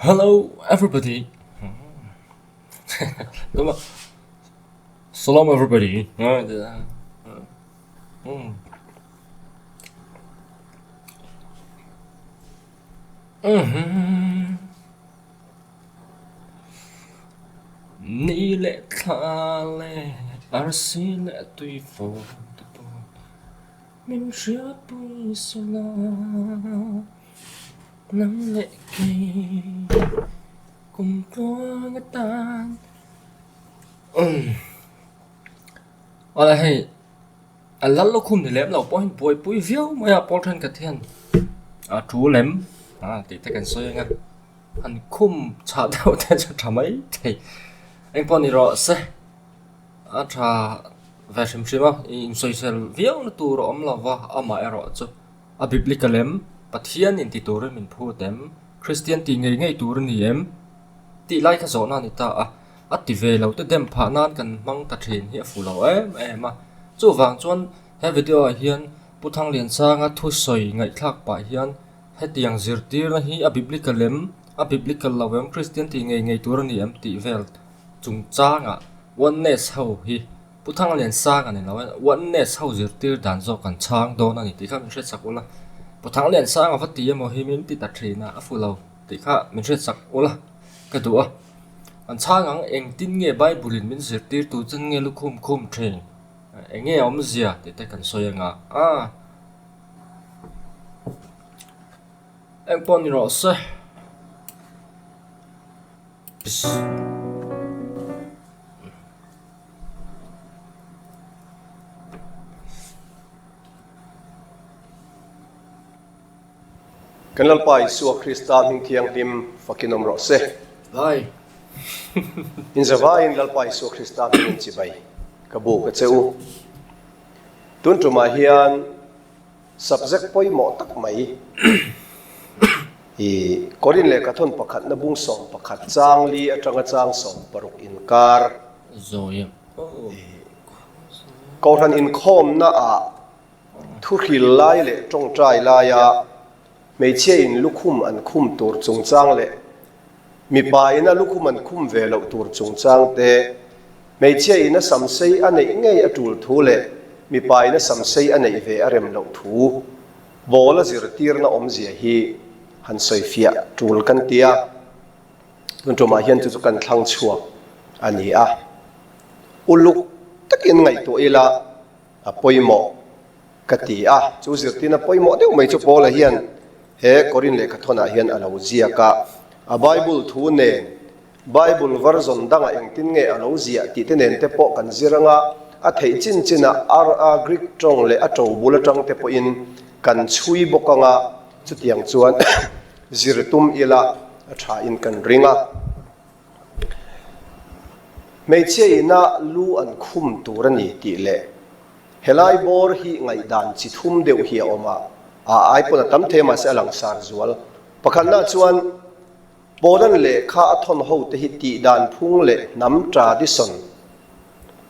Hello everybody. Đúng không? Salam everybody. Ni leh thla leh arsi leh tui fawm te pawh min hriatpui sela nang leh kei kum tluang atan. Awle hei a lal lukhum ni lem lo pawh hian buaipui viau mai a pawl thenkhat hian a thu lem tih te kan sawi ang a. An khum chhah deuh te chu tha mai thei engpawh ni rawh se a tha ve hrim hrim a insawisel viau na tur a awm lo va amah erawh chu a biblical em Pathian in ti turin min phut em Kristian tih ngei ngei tur a ni em tih lai kha zawhna a ni ta a a ti ve lo te dem phah nan kan hmang ta thin hi a fuh lo em em a chuvang chuan he video ah hian Pu Thangliansanga thusawi ngaihthlak pah hian. Hetiang zirtirna hi a biblical em? A biblical lo em? Kristian tih ngei ngei tur a ni em? tih vel chungchangah Oneness ho hi Pu Thangliansanga ni lo e, Oneness ho zirtir dan zawk kan chhang dawn a ni tih kha min hriatsak ula. Pu Thangliansanga va ti emaw hi min ti ta thin a, a fu lo tih kha min hriatsak ula ka duh a. Kan chhang ang engtin nge Bible in min zirtir tu chen nge lukhum khum thin? Eng nge a awmzia tih te kan sawi anga a. Eng pawh ni rawh se. Kan Lalpa Isua Krista hming thianghlim fakin awm rawh se. Vai. Inzavaiin Lalpa Isua Krista hmingin chibai ka buk a che u. Tun tumah hian subject pawimawh tak mai i Korin lehkhathawn pakhatna bung 11 chang li atanga chang 16 inkar Kohhran inkhawmna ah thuhril lai leh tawngtai laia hmeichhia in lukhum an khum tur chungchang leh mipa ina lukhum an khum ve loh tur chungchang te, hmeichhia ina samsei a neih ngei a tul thu leh mipa ina samsei a neih ve a rem loh thu ball a zirtirna awmzia hi han sawifiah tul kan ti a. Tun tumah hian chu chu kan thlang chhuak a ni a. Uluk takin ngaihtuah ila a pawimawh ka ti a. Chu zirtirna pawimawh deuh mai chu Paula hian he Korin lehkhathawnah hian a lo ziak a. A Bible thu nen, Bible version dangah engtin nge a lo ziah tih te nen te pawh kan zir anga a theih chin chinah a Greek tawng leh a to bul atang te pawhin kan chhui bawk anga chutiang chuan zir tum ila a thain kan ring a. Hmeichhia ina lu an khum tur a ni tih leh helai bawr hi ngaihdan chi thum deuh hi a awm a, a ai pawn a tam thei a mahse a langsar zual. Pakhatna chuan Poland lehkha a thawn ho te hi tihdan phung leh hnam tradition,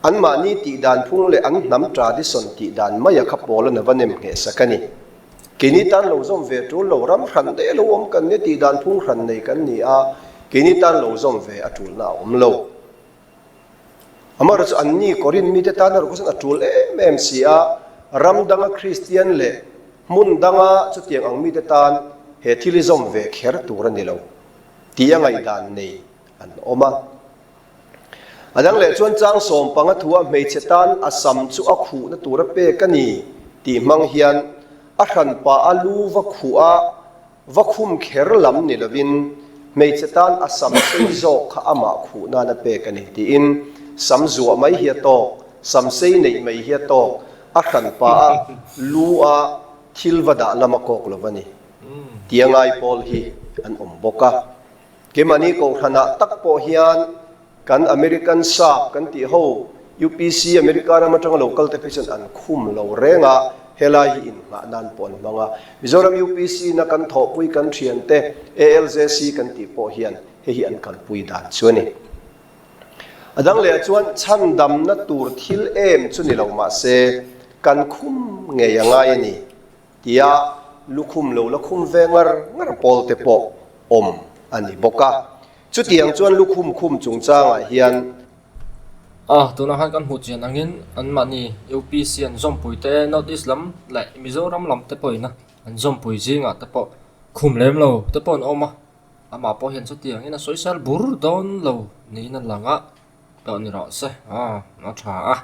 anmahni tihdan phung leh an hnam tradition tihdan maia kha Poland a va nem ngheh sak a ni. Keini tan lo zawm ve tul lo, ram hran daih a lo awm kan nia, tih dan phung hran nei kan ni a, keini tan lo zawm ve a tulna a awm lo. Amaherawhchu chu anni Korin mite tan erawh khuan a tul em em si a, ram danga Kristian leh hmun danga chutiang ang mite tan he thil hi zawm ve kher tur a ni lo tih a ngaihdan nei an awm a. A dang leh chuan chang 15 thua hmeichhe tan a sam chu a khuhna tura pek a ni tih hmang hian a hranpa a lu va khuh a, va khum kher lam ni lovin hmeichhe tan a sam sei zawk kha amah khuh nan a pek a ni tiin sam zuah mai hi a tawk, sam sei neih mai hi a tawk, a hranpa a lu a thil va dah lam a kawk lo va ni tia ngai pawl hi an awm bawk a. Keimahni Kohhranah tak pawh hian kan American sap kan tih ho UPC America ram atanga lo kal te phei chuan an khum lo reng a, helai hi innghah nan pawh an hmang a. Mizoram UPC na kan thawhpui kan thian te ALJC kan tih pawh hian hei hi an kalpui dan chu a ni. A dang leh ah chuan chhandamna tur thil em chu ni lo mahse kan khum ngei a ngai a ni. Tia lukhum lo la khum ve ngar ngar pawl te pawh awm a ni bawk a. Chutiang chuan lukhum khum chungchangah hian. A, tunah khan kan hmuh chian angin anmahni UPC an zawmpui te, North East lam leh Mizoram lam te pawhin a an zawmpui zingah te pawh khum lem lo te pawh an awm a, amah pawh hian chutiangin a sawisel bur dawn lo niin a lang a, tawh ni rawh se, a a tha a.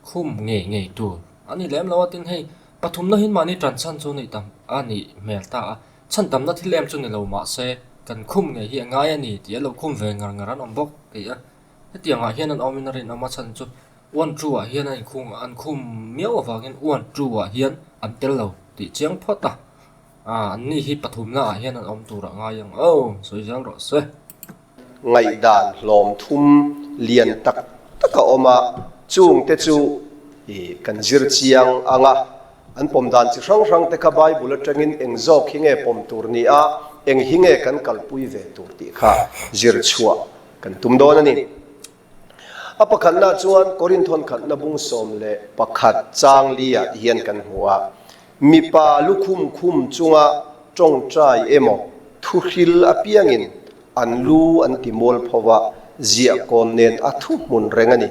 Khum ngei ngei tur a ni lem lo a, tin hei pathumna hi mahni tan chhan chu nih tam a nih hmel ta a, chhan tamna thil em chu ni lo mahse kan khum ngei hi a ngai a ni tih a lo khum ve ngar ngar an awm bawk tih a, hetiang ah hian an awmin a rinawm a chhan chu one two ah hian a inkhung an khum miau avangin one two ah hian an tel lo tih chiang phawt a, ah an ni hi pathumna ah hian an awm tur a ngai ang aw sawi zel rawh se. Ngaihdan hlawm thum lian tak tak a awm a, chungte chu kan zir chiang ang a, an pawm dan chi hrang hrang te kha Bible atangin eng zawk hi nge pawm tur ni a, eng hi nge kan kalpui ve tur tih kha zir chhuah kan tum dawn a ni. A pakhatna chuan Korinthon khatna bung 11 chang li-ah ti hian kan hmu a, Mipa lukhum khum chunga tawngtai emaw thuhril apiangin an lu an ti mual pho va, ziah kawn nen a thuhmun reng a ni,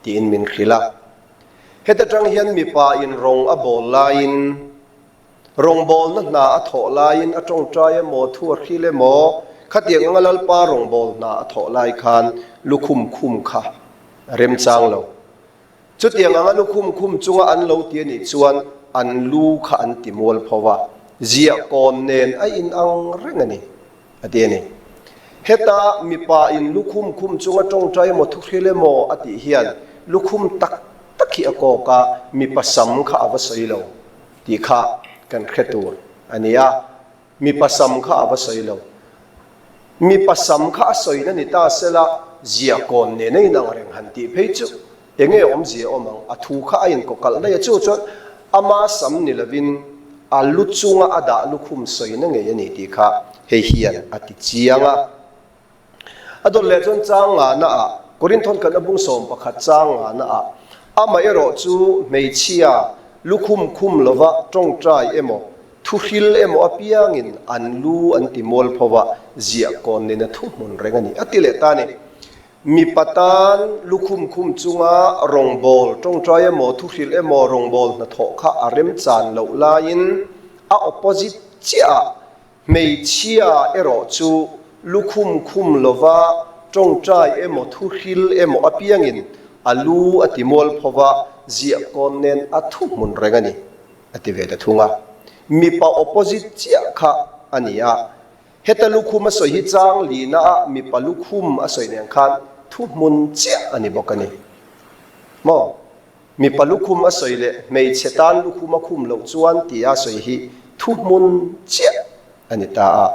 tiin min hrilh a. Heta tang hian mipa in rawng a bawl laiin, Rawngbawlna hna a thawh laiin a tawngtai emaw, thu a hril emaw, khatiang anga Lalpa rawngbawl hna a thawh lai khan lukhum khum kha a remchang lo. Chutiang anga lukhum khum chunga an lo ti a nih chuan an lu kha an ti mual pho va, ziah kawn nen a inang reng a ni, a ti a ni. Heta mipa in lukhum khum chunga tawngtai emaw, thu hril emaw a tih hian lukhum tak tak hi a kawk a, mipa sam kha a va sawi lo. Tih kha kan hre tur a ni a, mipa sam kha a va sawi lo. Mipa sam kha a sawina ni ta sela, ziah kawn nen a inang reng han tih phei chu eng nge awmzia awm ang? A thu kha a inkawkalh daih a, chu chuan ama sam ni lovin a lu chunga a dah lukhum sawina ngei a ni tih kha hei hian a ti chiang a. A dawt leh chuan chang ngahna ah, Korinthon kan a bung 11 chang ngahna ah, amah erawh chu hmeichhia lukhum khum lova tawngtai emaw, thuhril emaw apiangin an lu an ti mual pho va, ziah kawn nen a thuhmun reng a ni, a ti leh ta a ni. Mipa tan lukhum khum chunga rawngbâwl, tawngtai emaw, thuhril emaw rawngbâwl hnathawh kha a remchan loh laiin a opposite chiah ah Hmeichhia erawh chu lukhum khum lova tawngtai emaw thuhril emaw apiangin a lu a ti mual pho va, ziah kawn nen a thuhmun reng a ni, a ti ve ta thung a. Mipa opposite chiah kha a ni a. Heta lukhum a sawi hi chang lina ah mipa lukhum a sawi nen khan thuhmun chiah a ni bawk a ni maw? Mipa lukhum a sawi leh hmeichhe tan lukhum a khum loh chuan tia sawi hi thuhmun chiah a ni ta a.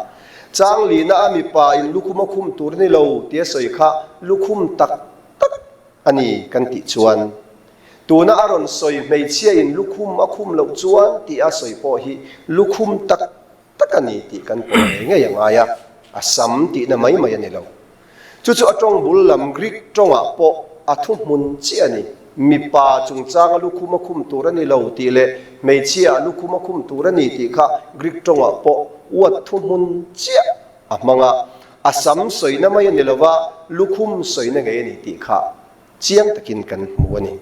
Chang lina a mipa in lukhum a khum tur ni lo tia sawi kha lukhum tak tak a ni kan tih chuan tuna a rawn sawi hmeichhia in lukhum a khum loh chuan tia sawi pawh hi lukhum tak tak a ni tih kan pawm ngei ngei a ngai a, a sam tihna mai mai a ni lo. Chu chu a tawng bul lam Greek tawngah pawh a thuhmun chiah a ni. Mipa chungchanga lukhum a khum tur a ni lo tih leh hmeichhia ah lukhum a khum tur a ni tih kha Greek tawngah pawh uat thuhmun chiah a hmang a, a sam sawina mai a ni lo va, lukhum sawina ngei a ni tih kha chiang takin kan hmu a ni.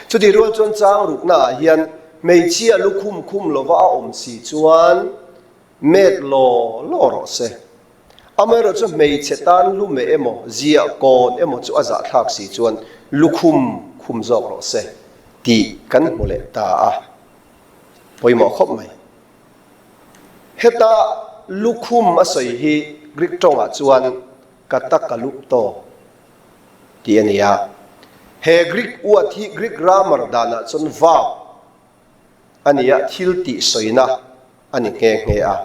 Chutih rual chuan chang rukna ah hian hmeichhia lukhum khum lova a awm si chuan met law law rawh se. Amaherawh chu hmeichhe tan lu meh emaw, ziah kawn emaw chu a zahthlak si chuan lukhum khum zawk rawh se tih kan hmu leh ta a pawimawh khawp mai. Heta lukhum a sawi hi Greek tawngah chuan katakalupto tih a ni a. He Greek word hi Greek grammar danah chuan verb a ni a, thil tih sawina a ni nghe nghe a.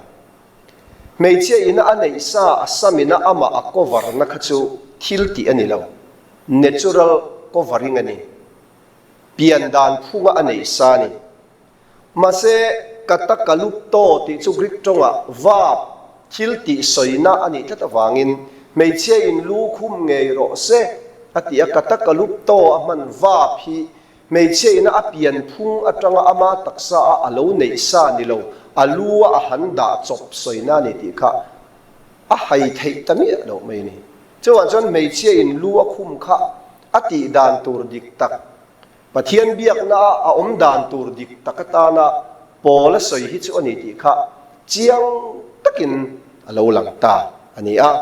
Hmeichhia ina a neih sa a samina amah a cover na kha chu thil tih a ni lo, natural covering a ni, pian dan phunga a neih sa a ni. Mahse, katakalupto tih chu Greek tawngah verb, thil tih sawina a nih tlat avangin hmeichhia in lu khum ngei rawh se a ti a, katakalupto a hman verb hi hmeichhia ina a pian phung atanga ama taksa a a lo neih sa ni lo, a lu a a han dah chawp sawina a ni tih kha. A hai theih ta miah loh mai a ni. Chuvang chuan hmeichhia in lu a khum kha a tih dan tur dik tak, Pathian biakna a a awm dan tur dik tak atana Paul a sawi hi chu a ni tih kha chiang takin a lo lang ta a ni a.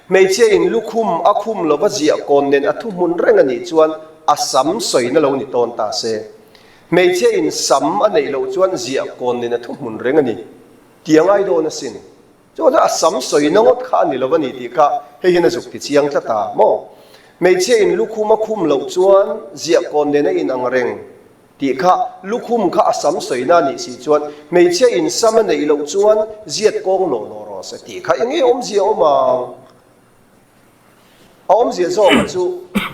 Hmeichhia in lukhum a khum lova ziah kawn nen a thuhmun reng a nih chuan a sam sawina lo ni tawn ta se. Hmeichhia in sam a neih loh chuan ziah kawn nen a thuhmun reng a ni tih a ngai dawn asin. Chuan a sam sawina ngawt kha a ni lo a ni tih kha hei hian a zuk ti chiang tlat a maw? Hmeichhia in lukhum a khum loh chuan ziah kawn nen a inang reng. Tih kha lukhum kha a sam sawina a nih si chuan hmeichhia in sam a neih loh chuan ziat kawng law law rawh se tih kha eng nge awmzia awm ang? A awmzia zawk chu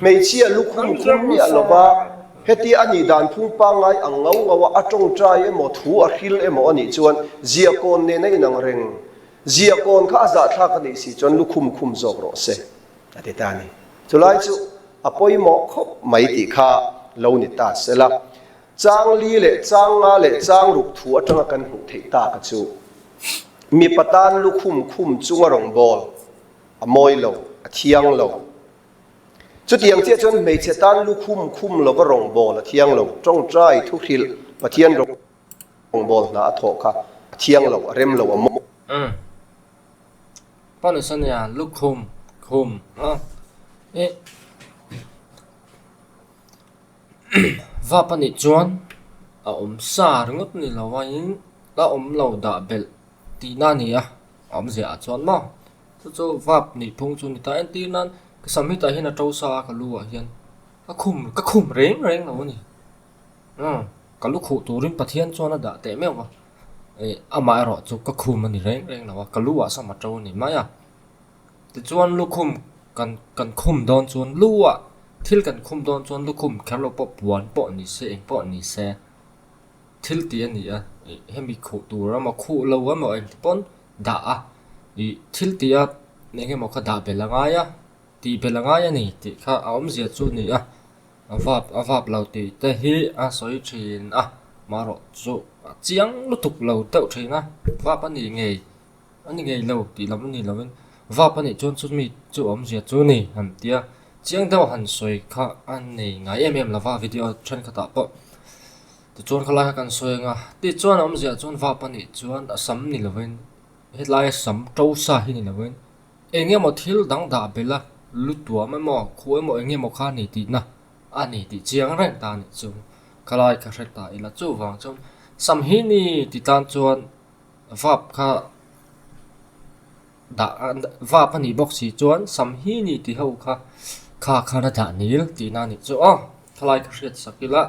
hmeichhia lukhum khum miah lova hetia a nih dan phung pangngai ang ngau ngau a a tawngtai emaw thu a hril emaw a nih chuan ziahkawn nen a inang reng. Ziahkawn kha a zahthlak a nih si chuan lukhum khum zawk rawh se. A ti ta a ni. Chulai chu a pawimawh khawp mai tih kha lo ni ta se la. Chang li leh chang nga leh chang ruk thu atanga kan hmuh theih tak a chu mipa tan lukhum khum chunga rawngbâwl a mawi lo, a thiang lo. Chutiang chiah chuan hmeichhe tan lukhum khum lova rawngbâwl a thiang lo. Tawngtai thuhrilh Pathian rawngbâwl hna a thawh kha a thiang lo, a rem lo, a mawi. Paulus a nia, lukhum, khum, a eh vap a nih chuan a awm sa ringawt ni lo a in a awm lo dah belh tihna a ni a, a awmzia ah chuan maw chu chu vap nih phung chu a ni ta entir nan ka sam hi tah hian a to sa a ka lu ah hian ka khum ka khum reng reng lo a ni. Umm, ka lu khuh turin Pathian chuan a dah teh meuh a, eh amah erawh chu ka khum a ni reng reng lo a, ka lu ah sam a to a ni mai a. Tichuan lukhum kan kan khum dawn chuan lu ah thil kan khum dawn chuan lukhum kher lo pawh puan pawh ni se eng pawh ni se thil tih a ni a, ih hemi khuh tur emaw khuh lo emaw engti pawn dah a, ih thil tih a eng emaw kha dah belh a ngai a, tih belh a ngai a ni tih kha a awmzia chu a ni a. A vap a vap lo tih te hi a sawi thin a, marawh chu a chiang lutuk lo deuh thin a, vap a nih ngei a ni ngei lo tih lam a ni lovin vap a nih chuan chumi chu awmzia chu ni han tia chiang deuh han sawi kha a nei ngai em em lova video thenkhatah pawh tichuan khalai kha kan sawi ang a, tichuan a awmzia chuan vap a nih chuan a sam ni lovin hetlai sam to sa hi ni lovin. Eng emaw thil dang dah belh a, lu tuam emaw, khuh emaw eng emaw kha a ni tihna a ni tih chiang reng ta a nih chu. Khalai ka hre ta ila chuvang chuan sam hi ni ti tan chuan vap kha dah vap a nih bawk si chuan sam hi ni ti ho kha kha khan a dah nil tihna a nih chu aw. Khalai ka hriat sak ila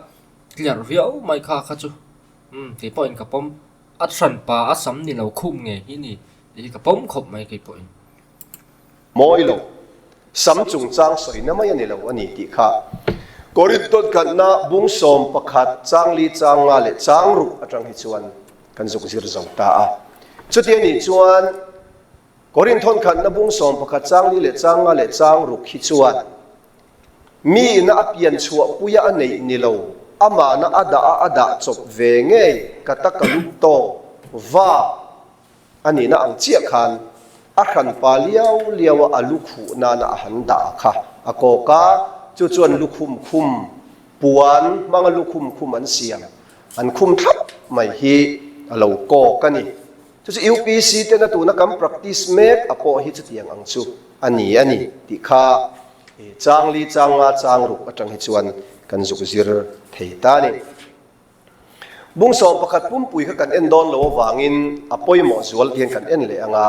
clear viau mai kha kha chu umm keipawhin ka pawm. A hran pa a sam ni lo khum nge hi ni tih hi ka pawm khawp mai kei pawhin. Mawi lo, sam chungchang sawina mai a ni lo a ni tih kha Korinth dawtkhatna bung 11 changli chang nga leh chang ruk atang hi chuan kan zuk zir zo ta a. Chuti a nih chuan Korinth thawnkhatna bung 11 changli leh chang nga leh chang ruk hi chuan Mi ina a pian chhuah puia a neih ni lo, amahna a dah a a dah chawp ve ngei ka ta ka lut tawk va a nihna ang chiah khan a hranpa liau liau a a lu khuh nana a han dah kha a kawk a, chu chuan lukhum khum puan hmanga lukhum khum an siam an khum thlap mai hi a lo kawk a ni. Chu chu UPC tena tuna kan practice mek a pawh hi chutiang ang chu a ni a ni tih kha chang li chang nga chang ruk atang hi chuan kan zuk zir thei ta a ni. Bung 11 pumpui kha kan en dawn lo avangin a pawimawh zual tihian kan en leh ang a,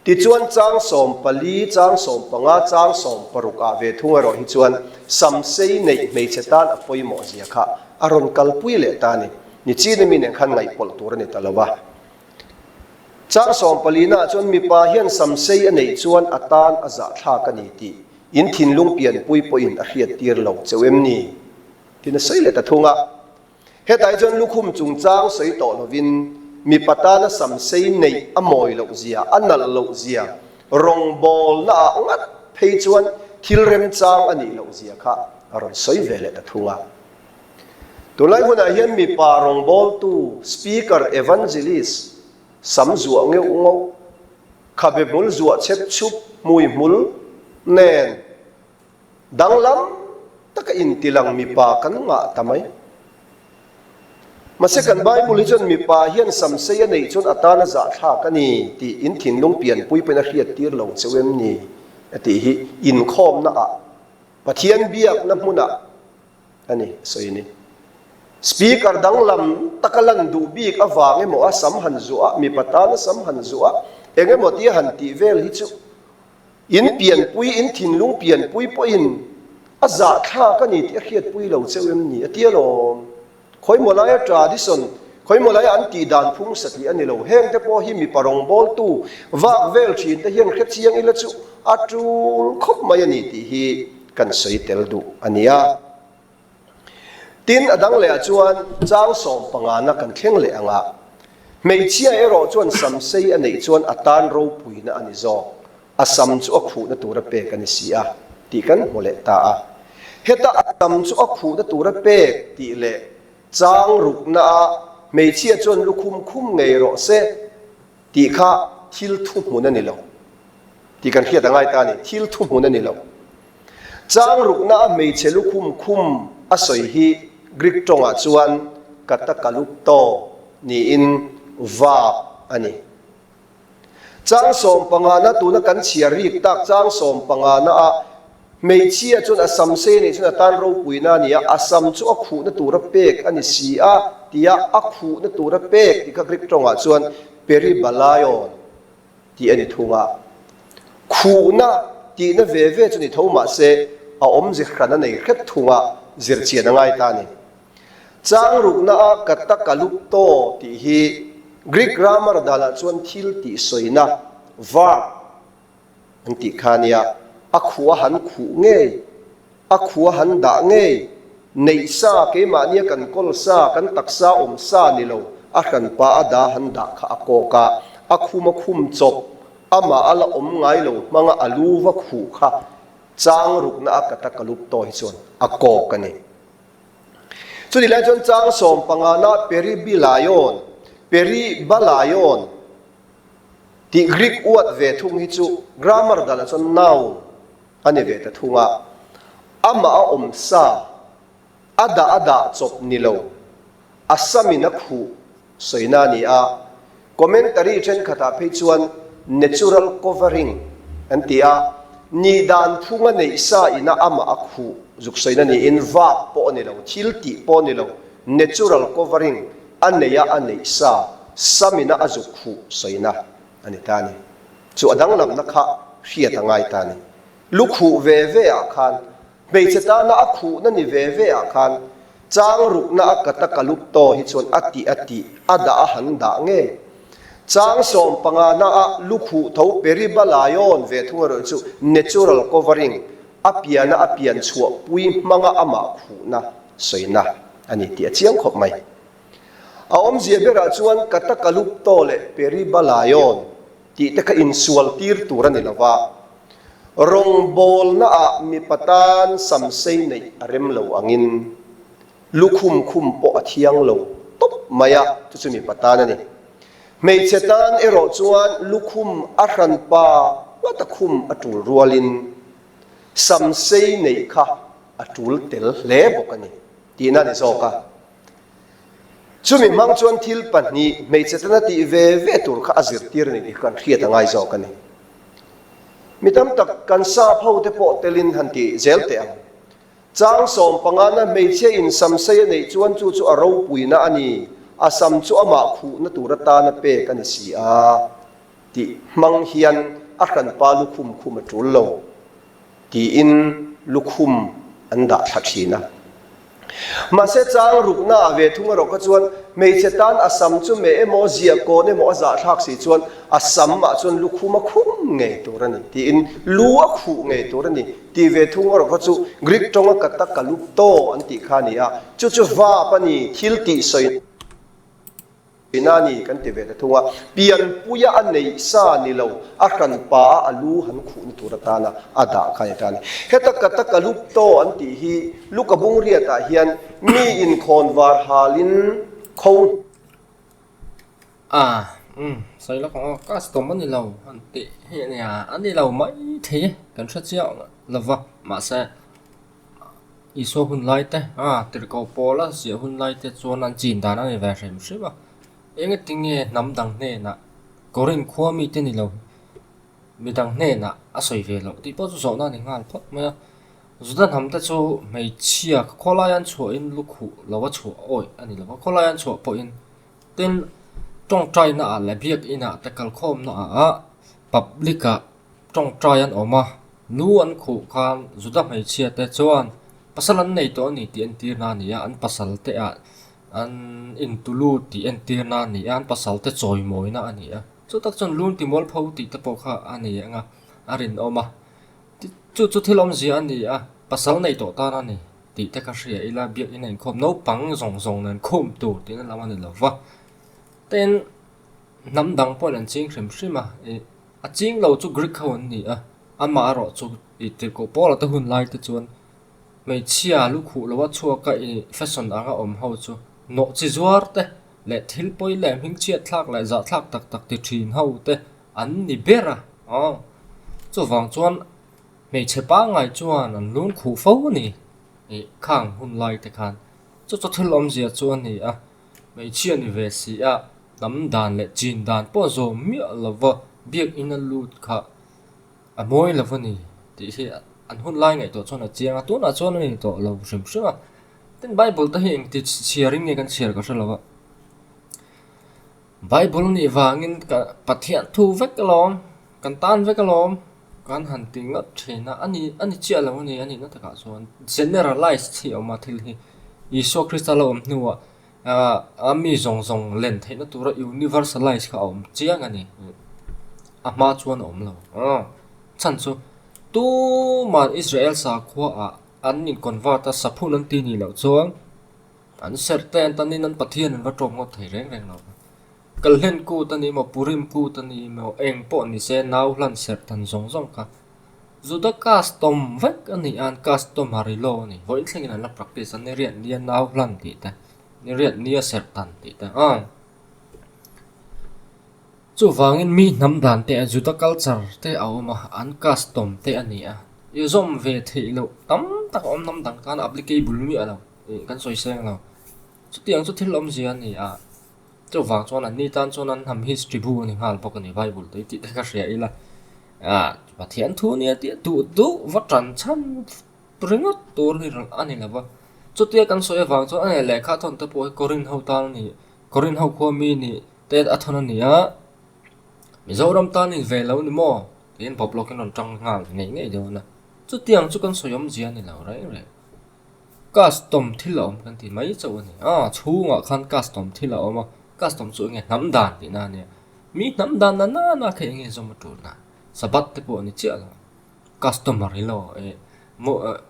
tichuan chang 14 chang 15 chang 16 ah ve thung erawh hi chuan samsei neih hmeichhe tan a pawimawh zia kha a rawn kalpui leh ta a ni. Nichin ami nen khan ngaihpawlh tur a ni ta lo a. Chang 14 ah chuan mipa hian samsei a neih chuan a tan a zahthlak a ni tih in thinlung pianpui pawhin a hriattir lo cheu em ni? Tiin a sawi leh ta thung a. Hetah hi chuan lukhum chungchang sawi tawh lovin mipa tana samsei neih a mawi loh zia, a nalh loh zia, rawngbawlna ah ngat phei chuan thil remchang a nih loh zia kha a rawn sawi ve leh ta thung a. Tunlai hunah hian mipa rawngbawltu, speaker, evangelist, sam zuah ngeuh ngauh. Khabe hmul zuah chep chhup hmui hmul nen danglam taka intilang mipa kan ngah ta mai. Mahse kan Bible hi chuan mipa hian samsei a neih chuan a tana zahthlak a ni tih in thinlung pianpui pawhin a hriattir lo cheu em ni a tih hi inkhawmna ah Pathian biakna hmunah a ni a sawi ni. Speaker danglam taka lan duh bik avang emaw a sam han zuah a, mipa tana sam han zuah a, eng emaw tia han tih vel hi chu in pianpui, in thinlung pianpui pawhin a zahthlak a ni tih a hriatpui lo cheu em ni a ti alawm. Khawimaw laia tradition, khawimaw laia an tih dan phung satliah a ni lo. Hengte pawh hi mipa rawngbawltu vak vel thin te hian hrechiang ila chu a tul khawp mai a ni tih hi kan sawi tel duh a nia. Tin, a dang lehah chuan chang sawm pangana kan thleng leh ang a, hmeichhia erawh chuan samsei a neih chuan a tan ropuina a ni zawk, a sam chu a khuhna tura pek a ni si a tih kan hmu leh ta a. Heta a sam chu a khuhna tura pek tih leh chang rukna a hmeichhia chuan lukhum khum ngei rawh se tih kha thil thuhmun a ni lo tih kan hriat a ngai ta a ni. Thil thuhmun a ni lo. Chang rukna a hmeichhe lukhum khum a sawi hi Greek tawngah chuan katakalupto niin verb a ni. Chang sawmpangana tuna kan chhiar rik tak chang sawmpangana a hmeichhia chuan a sam sei a nih chuan a tan ropuina a ni a, a sam chu a khuhna tura pek a ni si a tia a khuhna tura pek tih kha Greek tawngah chuan peribalaion tih a ni thung a. Khuhna tihna ve ve chu ni tho mah se a awmze hran a nei hret thung a, zirchian a ngai ta a ni. Chang rukna a katakalupto tih hi Greek grammar danah chuan thil tih sawina, verb, an tih kha a nia. A khuh a han khuh ngei, a khuh a han dah ngei, neih sa, keimahnia kan kawl sa, kan taksa awm sa ni lo, a hranpa a da han dah kha a kawk a, a khum a khum chawp, amah a la awm ngai lo hmanga a lu va khuh kha chang rukna a katakalupto hi chuan a kawk a ni. Chutih lai chuan chang sawmpangana Peribilaion, Peribalaion, tih Greek uat ve thung hi chu grammar danah chuan noun a ni ve ta thung a, amah a awm sa, a dah a dah chawp ni lo, a samin a khuh Sawina a ni a, commentary thenkhatah phei chuan natural covering an ti a, nih dan phunga neih sa ina amah a khuh zuk sawina niin vak pawh a ni lo, thil tih pawh a ni lo, natural covering a neih a a neih sa, sam ina a zuk khuh sawina a ni ta a ni. Chu a danglamna kha hriat a ngai ta a ni. Lu khuh ve ve ah khan Hmeichhe tana a khuhna ni ve ve ah khan chang rukna a kata kalupto hi chuan a tih a tih a dah a han dah nge? Chang sawmpanga na a lu khuh tho peribalaion ve thung erawh chu natural covering a piana a pian chhuah pui hmanga amah khuhna sawina a ni tih a chiang khawp mai. A awmzia berah chuan kata kalupto leh peribalaion Tih te kha insual tir tur a ni lo va, rawngbawlnaah mipa tan samsei neih a rem lo angin lukhum khum pawh a thiang lo tawp mai a, chu chu mipa tan a ni. Hmeichhe tan erawh chuan lukhum a hranpa ngata khum a tul rualin samsei neih kha a tul tel hle bawk a ni tihna a ni zawk a. Chumi hmang chuan thil pahnih hmeichhe tana tih ve ve tur kha a zirtir a ni tih kan hriat a ngai zawk a ni. Mi tam tak kan sap ho te pawh telin han ti zel teh ang. Chang 15 na hmeichhia in samsei a neih chuan chu chu a ropuina a ni, a sam chu amah khuhna tur atana pek a ni si a tih hmang hian a hranpa lukhum khum a tul lo. Tiin lukhum an dah thla thin a. Mahse chang rukna ah ve thung erawh kha chuan hmeichhe tan a sam chu meh emaw ziah kawn emaw a zahthlak si chuan a sam ah chuan lukhum a khum ngei tur a ni tiin lu a khuh ngei tur a ni tih ve thung erawh kha chu Greek tawnga katakalupto an tih kha a ni a, chu chu vap a ni, thil tih sawi. Ina ni kan ti ve ta thung a, pianpuia a neih sa ni lo, a hranpa a a lu han khuhna tur atana a dah kha a ni ta a ni. Heta Katakalupto an tih hi Luka Bungriatah hian mi inkhawn var halin kho A. Umm, sawi lawk ang aw, custom a ni lo han tih hi a nia, a ni lo mai thei e, kan hre chiah lo va, mahse Isua hun lai te, a tirhkoh pawla ziah hun lai te chuan an chin dan a ni ve hrim hrim a, engatinge hnam dang hnenah Korin khua mite ni lo midang hnenah a sawi ve loh tih pawh chu zawhna a ni nghal phawt mai a. Juda hnam te chu hmeichhia khawlai an chhuahin lu khuh lo a chhuah awih a ni lo va, khawlai an chhuah pawhin tin tawngtaina ah leh biakinah te kalkhawmna ah public ah tawngtai an awm a, lu an khuh khan Juda hmeichhia te chuan pasal an nei tawh a ni tih entirna a ni a, an pasal te ah an intulut tih entirna a ni a, an pasal te chawimawina a ni a. Chu tak chuan lung ti mualpho tih te pawh kha a ni ang a, a rinawm a. Chu chu thil awmzia a ni a, pasal nei tawh tan a ni tih te kha hria ila, biakinn a inkhawm naupang zawng zawng nen khum tur tihna lam a ni lo va. Tin, hnam dang pawhin an ching hrim hrim a, ih a ching lo chu Greek ho an ni a, amah erawh chu ih tirhkoh Paula te hun lai te chuan hmeichhia lu khuh loa chhuaka ih fashion anga awm ho chu nawh chi zuar te leh thil pawi leh hmingchhiat thlak leh zahthlak tak tak ti thin ho te an ni ber a, aw chuvang chuan hmeichhe pangngai chuan an lun khuh fo a ni ih khang hun lai te khan chu chu thil awmzia chu a ni a, hmeichhia ni ve si a hnam dan leh chin dan pawh zawm miah lova biakinn a lut kha a mawi lo a ni tih hi an hun lai ngaihtuah chuan a chiang a, tunah chuan a ni tawh lo hrim hrim a. Tin Bible te hi engti chhiarin nge kan chhiar ka hre lo a. Bible nih vangin ka Pathian thu vek alawm, kan tan vek alawm kan han ti ngawt thin a, a ni a ni chiah lo a ni a nihna takah chuan generalize hi a awm a thil hi. Isua Krista lo awm hnuah ah a mi zawng zawng len theihna tura universalize kha a awm chiang a ni. A hma chuan a awm lo. Chhan chu tuman Israel sakhua ah An in convert a, saphun an ti nih loh chuan an serh te an tanin an Pathian an va tawp ngawt thei reng reng lo. Kalhlen kut a ni maw, Purim kut a ni maw, eng pawh ni se nau hlan serh dan zawng zawng kha Juda custom vek a ni a, an customary law a ni. Vawiin thlengin an la practice a, ni riat nia nau hlan tih te, ni riat nia serh dan tih te a. Chuvangin mi hnam dan te, Juda culture te a awm a, an custom te a ni a. I zawm ve theih loh tam tak a awm hnam dang tan applicable miah lo ih kan sawi seng lo. Chutiang chu thil awmzia a ni a, chuvang chuan anni tan chuan an hnam history bu a ni nghal bawk a ni Bible te tih te ka hria ila. Ah Pathian thu nia tih duh duh va tan chhan ringawt tur a ni lo va. Chutia kan sawi avang chuan a ni lehkha thawn te pawh hi Korin ho tan a ni, Korin ho khua mi nih Te a thawn a ni a, Mizoram tan in ve lo ni maw? tiin bawplawk in rawn tang nghal ngei ngei dawn a, chutiang chu kan sawi awmzia a ni lo reng reng. Custom thil a awm kan ti mai chauh a ni a, chhungah khan custom thil a awm a, custom chu enge hnam dan tihna a nia, mi hnam dan na nana kha enge zawm a tulna, Sabbath te pawh a ni chiah lo. Customary law eh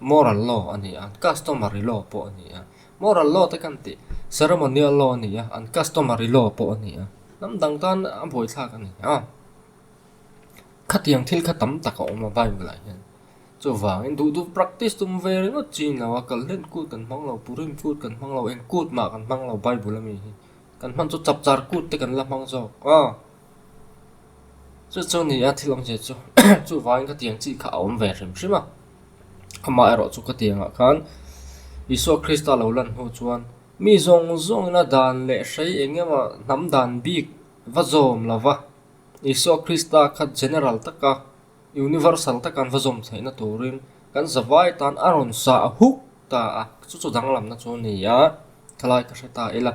moral law a ni a, customary law pawh a ni a, moral law te kan tih ceremonial law a ni a, an customary law pawh a ni a, hnam dang tan a buaithlak a ni a. Khatiang thil kha tam tak a awm a Bible ah hian, chuvangin duh duh practice tum ve ringawt chi ni lo a, kalhlen kut kan hmang lo, purim kut kan hmang lo, eng kut mah kan hmang lo Bible ami hi, kan hman chu chapchar kut te kan la hmang zawk a. Chu chu ni a thil awmzia chu chuvangin ka tiang chi kha a awm ve hrim hrim a, amah erawh chu ka tiangah khan Isua Krista lo lan hnu chuan mi zawng zawngin a dan leh hrei eng emaw hnam dan bik va zawm lo va, Isua Krista kha general taka universal taka an va zawm theihna turin kan zavai tan a rawn sa a huk ta a, chu chu danglamna chu a ni a, thalai ka hre ta ila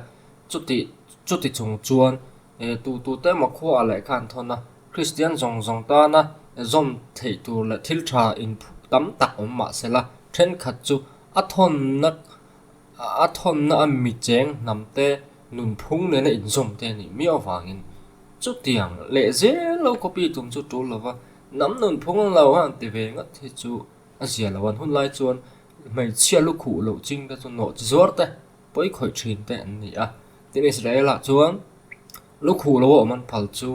chuti chuti chung chuan. E tu tu te emaw khua ah lehkha an thawn a, Kristian zawng zawng tana zawm theih tur leh thil tha inphu tam tak awm mah se la, thenkhat chu a thawnna a thawnna a mi cheng hnam te nunphung nena inzawm te a nih miau avangin chutiang leh zel lo copy tum chu tul lova hnam nunphung lo a han ti ve ngawt hi chu a zia lo. An hun lai chuan hmeichhia lukhuh loh ching te chu nawh chi zuar te pawi khawih thin te an ni a. Tin Israel-ah chuan lukhuh lo a awm an phal chu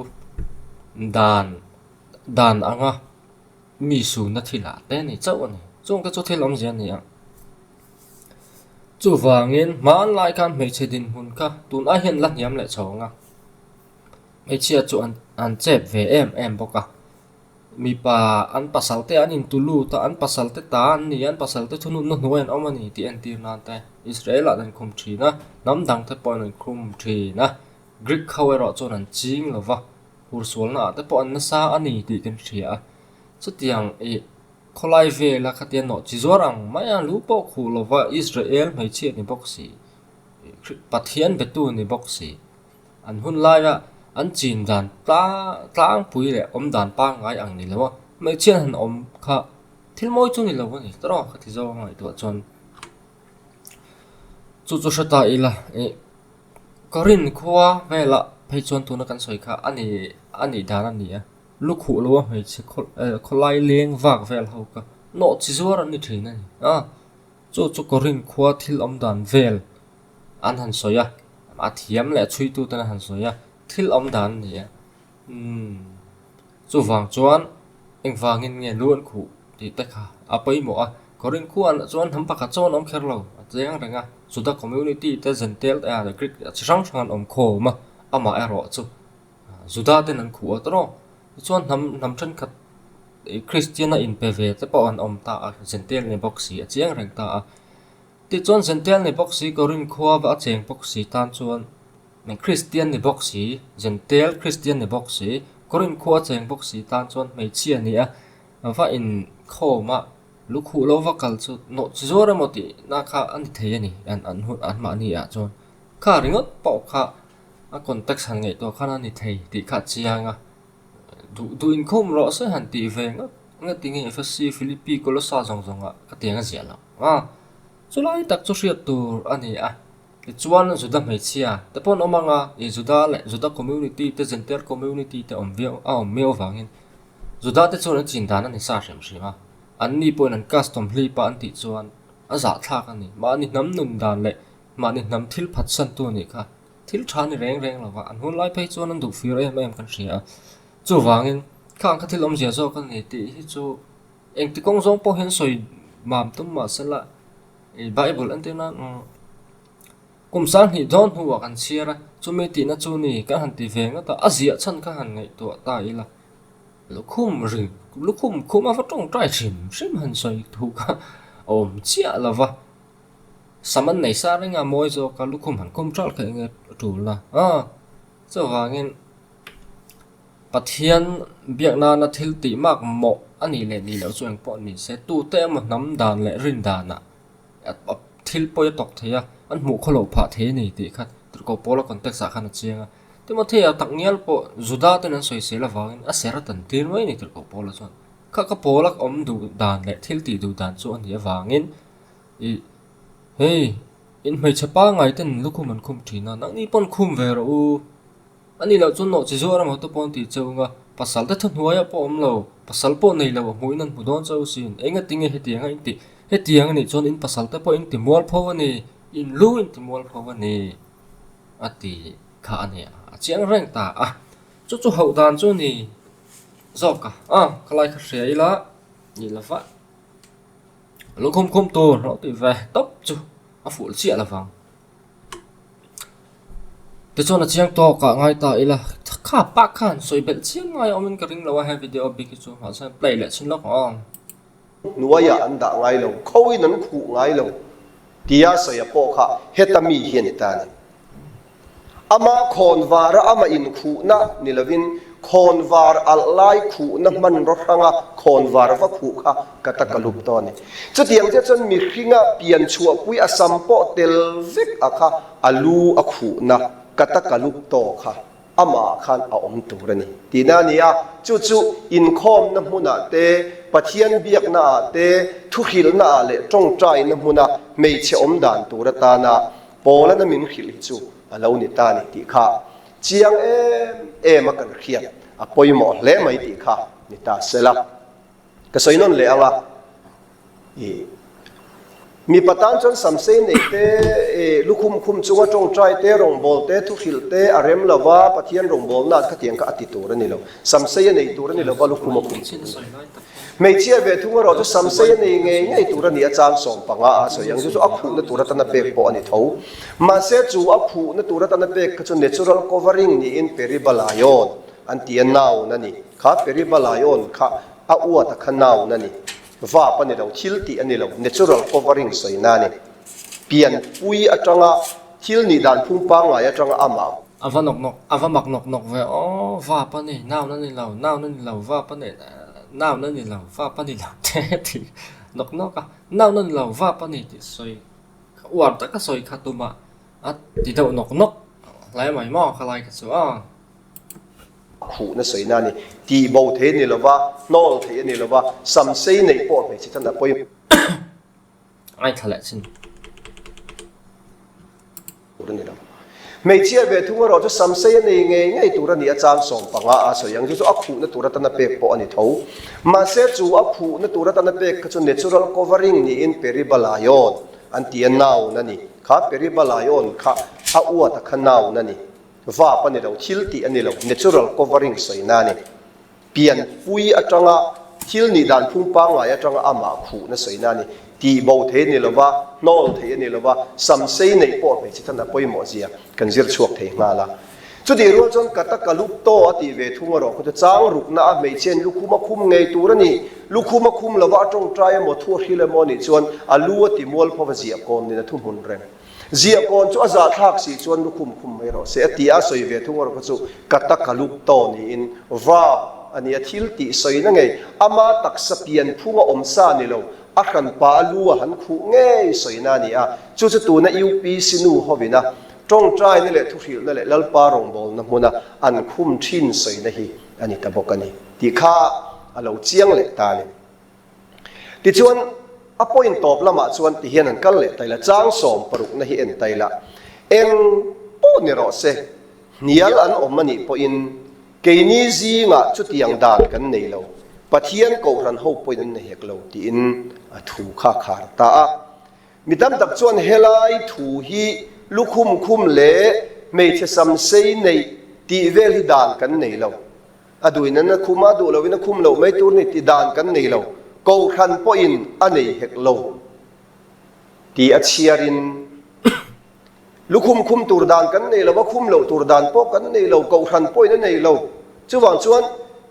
dan dan anga mi sunna thilah te a ni chauh a ni. Chungte chu thil awmzia a ni a. Chuvangin hmanlai khan hmeichhe dinhmun kha tun ai hian la hniam leh chho ang a. Hmeichhia chu an an chep ve em em bawk a. Mipa an pasal te an intu lut a, an pasal te ta an ni a, an pasal te thununna hnuai an awm a ni tih entir nan te Israel ah an khum thin a, hnam dang te pawhin an khum thin a. Greek ho erawh chuan an ching lo va, hursualna ah te pawh an nasa a ni tih kan hria a. Chutiang ih khawlai vela khatia nawh chi zuar ang mai a, lu pawh khuh lo va, Israel hmeichhia ni bawk si, Pathian betu ni bawk si. An hun laia an chin dan tlangpui leh awm dan pangngai ang ni lo a, hmeichhia han awm kha thil mawi chu ni lo a ni tawrh a, ka ti zawng a ngaihtuah chuan chu chu hre ta ila ih Korin khua velah phei chuan tuna kan sawi kha a ni a nih dan a ni a, lu khuh lo a hmeichhe khawlai leng vak vel ho kha nawh chi zuar an ni thin a ni a, chu chu Korin khua thil awm dan vel. An han sawi a, a thiam leh a chhuitu ten an han sawi a, thil awm dan a ni a. Umm, chuvang chuan engvangin nge lu an khuh tih te kha a pawimawh a, Korin khuan chuan hnam pakhat chuan an awm kher lo, a chiang reng a, Juda community te Gentile te a Greek chi hrang hrang an awm khawm a, amah erawh chu Juda ten an khuh a tawrh, tichuan hnam hnam thenkhat Kristian a inpe ve te pawh an awm ta a, Gentile ni bawk si a chiang reng ta a. Tichuan Gentile ni bawk si, Korin khua va a cheng bawk si tan chuan Kristian ni bawk si, Gentile Kristian ni bawk si, Korin khua a cheng bawk si tan chuan hmeichhia ni a va inkhawm a, lukhuh lo va kal chu nawh chi zuar emaw tihna kha a ni thei a ni an an hun an mahni ah chuan kha ringawt pawh kha a context han ngaihtuah khan a ni thei tih kha a chiang a, duh duh inkhawm rawh se han tih ve ngawt ngawt tinge Efesi, Philippi, Kolosa zawng zawng ah ka tiang a ziah loh. A, chulai tak chu hriat tur a ni a. Tichuan Juda hmeichhia te pawh an awm ang a, ih Juda leh Juda community te Gentile community te awm viau a awm miau avangin Juda te chuan an chin dan a ni sa hrim hrim a. Anni pawhin an custom hlip a an tih chuan a zahthlak a ni. Mahni hnam nun dan leh mahni hnam thil phatsantu a nih kha thil tha a ni reng reng lo va, an hun lai phei chuan an duh fir em em kan hria a. Chuvangin khang kha thil awmzia zawk a ni tih hi chu Engti kawng zawng pawh hian sawi mam tum mah se la, ih Bible entir nan umm kum sanghnih dawn hnuah kan chhiar a, chumi tihna chu ni kan han ti ve ngawt a, a ziah chhan kha han ngaihtuah ta ila, lukhum ring lukhum khum a va tawngtai hrim hrim han sawi thu kha a awm chiah lo va, sam an nei sa reng a mawi zawk a lukhum han khum ṭalh kha enge a ṭulna a, chuvangin. Pathian biak nana thil tih mak mawh a nih leh nih loh chu eng pawh ni se, tute emaw hnam dan leh rin danah thil pawi a tawk thei a, an hmuh khaw loh phah thei a ni tih kha Tirhkoh Paula context ah khan a chiang a. Timothea tak ngial pawh Juda ten an sawisel avangin a ser a tan tir mai a ni Tirhkoh Paula chuan. Kha ka Paula awm duh dan leh thil tih duh dan chu a nih avangin ih hei in hmeichhe pangngai ten lukhum an khum thin a, nangni pawn khum ve rawh u. A nih loh chuan nawh chi zuar emaw te pawh an tih cheu anga, pasal te thuhnuaiah pawh awm lo, pasal pawh nei lo a hmuhin an hmu dawn cheu sin, enga tinge hetiang a in tih, hetiang a nih chuan in pasal te pawh in ti mualpho a ni, in lu in ti mualpho a ni a ti kha a ni a chiang reng ta a, chu chu hauh dan chu ni zawk a, a khalai kha hria ila ni lova lukhum khum tur hlawh tih ve tawp chu a fuh chiah lovang. Tichuan a chiang tawk ah ngai ta ila kha pah khan sawi belh chiam ngai a awmin ka ring lo a he video bik hi chu mahse play leh chhin lawk ang. Hnuaiah an dah ngai lo, khawiin an khuh ngai lo tia sawi a pawh kha heta mi hi a ni ta a ni. Amah khawnvara amah inkhuhna ni lovin khawnvar alh lai khuhna hmanraw hranga khawnvar va khuh kha ka ta ka lup tawh a ni. Chutiang chiah chuan mihringa pian chhuahpui a sam pawh tel vek a kha a lu a khuhna ka ta ka lup tawh kha amah khan a awm tur a ni tihna a ni a. Chu chu inkhawmna hmunah te, Pathian biakna ah te, thuhrilhna ah leh tawngtaina hmuna hmeichhe awm dan tur atana Paulana min hrilh hi chu a lo ni ta ni tih kha chiang em em a kan hriat a pawimawh hle mai tih kha ni ta se la. Ka sawi nawn leh ang a, ih. Mipa tan chuan samsei neih te, lukhum khum chunga tawngtai te, rawngbâwl te, thuhrilh te a rem lo va, Pathian rawngbâwlna an khatiang kha a ti tur a ni lo. Samsei a nei tur a ni lo va, lukhum a khum tur a ni lo. Hmeichhia ve thung erawh chu samsei a nei ngei ngei tur a ni a, chang 15 a sawi ang chu chu a khuhna tur atana pek pawh a ni tho. Mahse chu a khuhna tur atana pek kha chu natural covering niin peribalaion an ti a, noun a ni. Kha peribalaion kha a uat a kha noun a ni. Vap a ni lo, thil tih a ni lo, natural covering sawina a ni. Pianpui atanga thil nih dan phung pangngai atanga amah. A va nawk nawk, a va mak nawk nawk ve aw, vap a ni, noun a ni lo, noun a ni lo, vap a ni, noun a ni lo, vap a ni lo te tih nawk nawk a, noun a ni lo, vap a ni tih sawi kha uar taka sawi kha tumah a ti deuh nawk nawk hle mai maw khalai kha chu aw. Khuhna sawina a ni. Tih bo thei a ni lo va, hnawl thei a ni lo va, samsei neih pawh hmeichhe tan a pawimawh. Ngaithla leh chin. Tur a ni lo. Hmeichhia ve thung erawh chu samsei a nei ngei ngei tur a ni a, chang 15 a sawi ang chu chu a khuhna tur atana pek pawh a ni tho. Mahse chu a khuhna tur atana pek kha chu natural covering niin peribalaion an ti a, noun a ni. Kha peribalaion kha a uat a kha noun a ni. Vap a ni lo, thil tih a ni lo, natural covering sawina a ni. Pianpui atanga thil nih dan phung pangngai atanga amah khuhna sawina a ni. Tih bo thei a ni lo va, hnawl thei a ni lo va, samsei neih pawh hmeichhe tan a pawimawh zia kan zir chhuak thei nghal a. Chutih rual chuan Katakalupto a tih ve thung erawh khaw chu chang rukna a hmeichhiain lukhum a khum ngei tur a ni. Lukhum a khum lova a tawngtai emaw thu a hril emaw a nih chuan a lu a ti mualpho va ziah kawn in a thuhmun reng. Ziahkawn chu a zahthlak si chuan lukhum khum mai rawh se a ti a, sawi ve thung erawh kha chu Katakalupto niin verb a ni a, thil tih sawina ngei, ama taksa pian phunga awm sa ni lo, a hranpa a lu a han khuh ngei sawina a ni a, chu chu tuna UPC nu hovina tawngtaina leh thuhrilhna leh Lalpa rawngbawlna hmuna an khum thin sawina hi a ni ta bawk a ni tih kha a lo chiang leh ta a ni. Tichuan, a point tawp lamah chuan ti hian an kal leh ta ila, chang 60 na hi en ta ila, eng pawh ni rawh se, hnial an awm a nih pawhin keini zingah chutiang dan kan nei lo, Pathian kohhran ho pawhin an nei hek lo tiin a thu kha a khar ta a. Mi tam tak chuan helai thu hi lukhum khum leh hmeichhe samsei neih tih vel hi dan kan nei lo. A duhin an a khum a, duh loin a khum loh mai tur ni ti dan kan nei lo. Kohhran pawhin a nei hek lo ti a chhiarin lukhum khum tur dan kan nei lo a, khum loh tur dan pawh kan nei lo, kohhran pawhin a nei lo. Chuvang chuan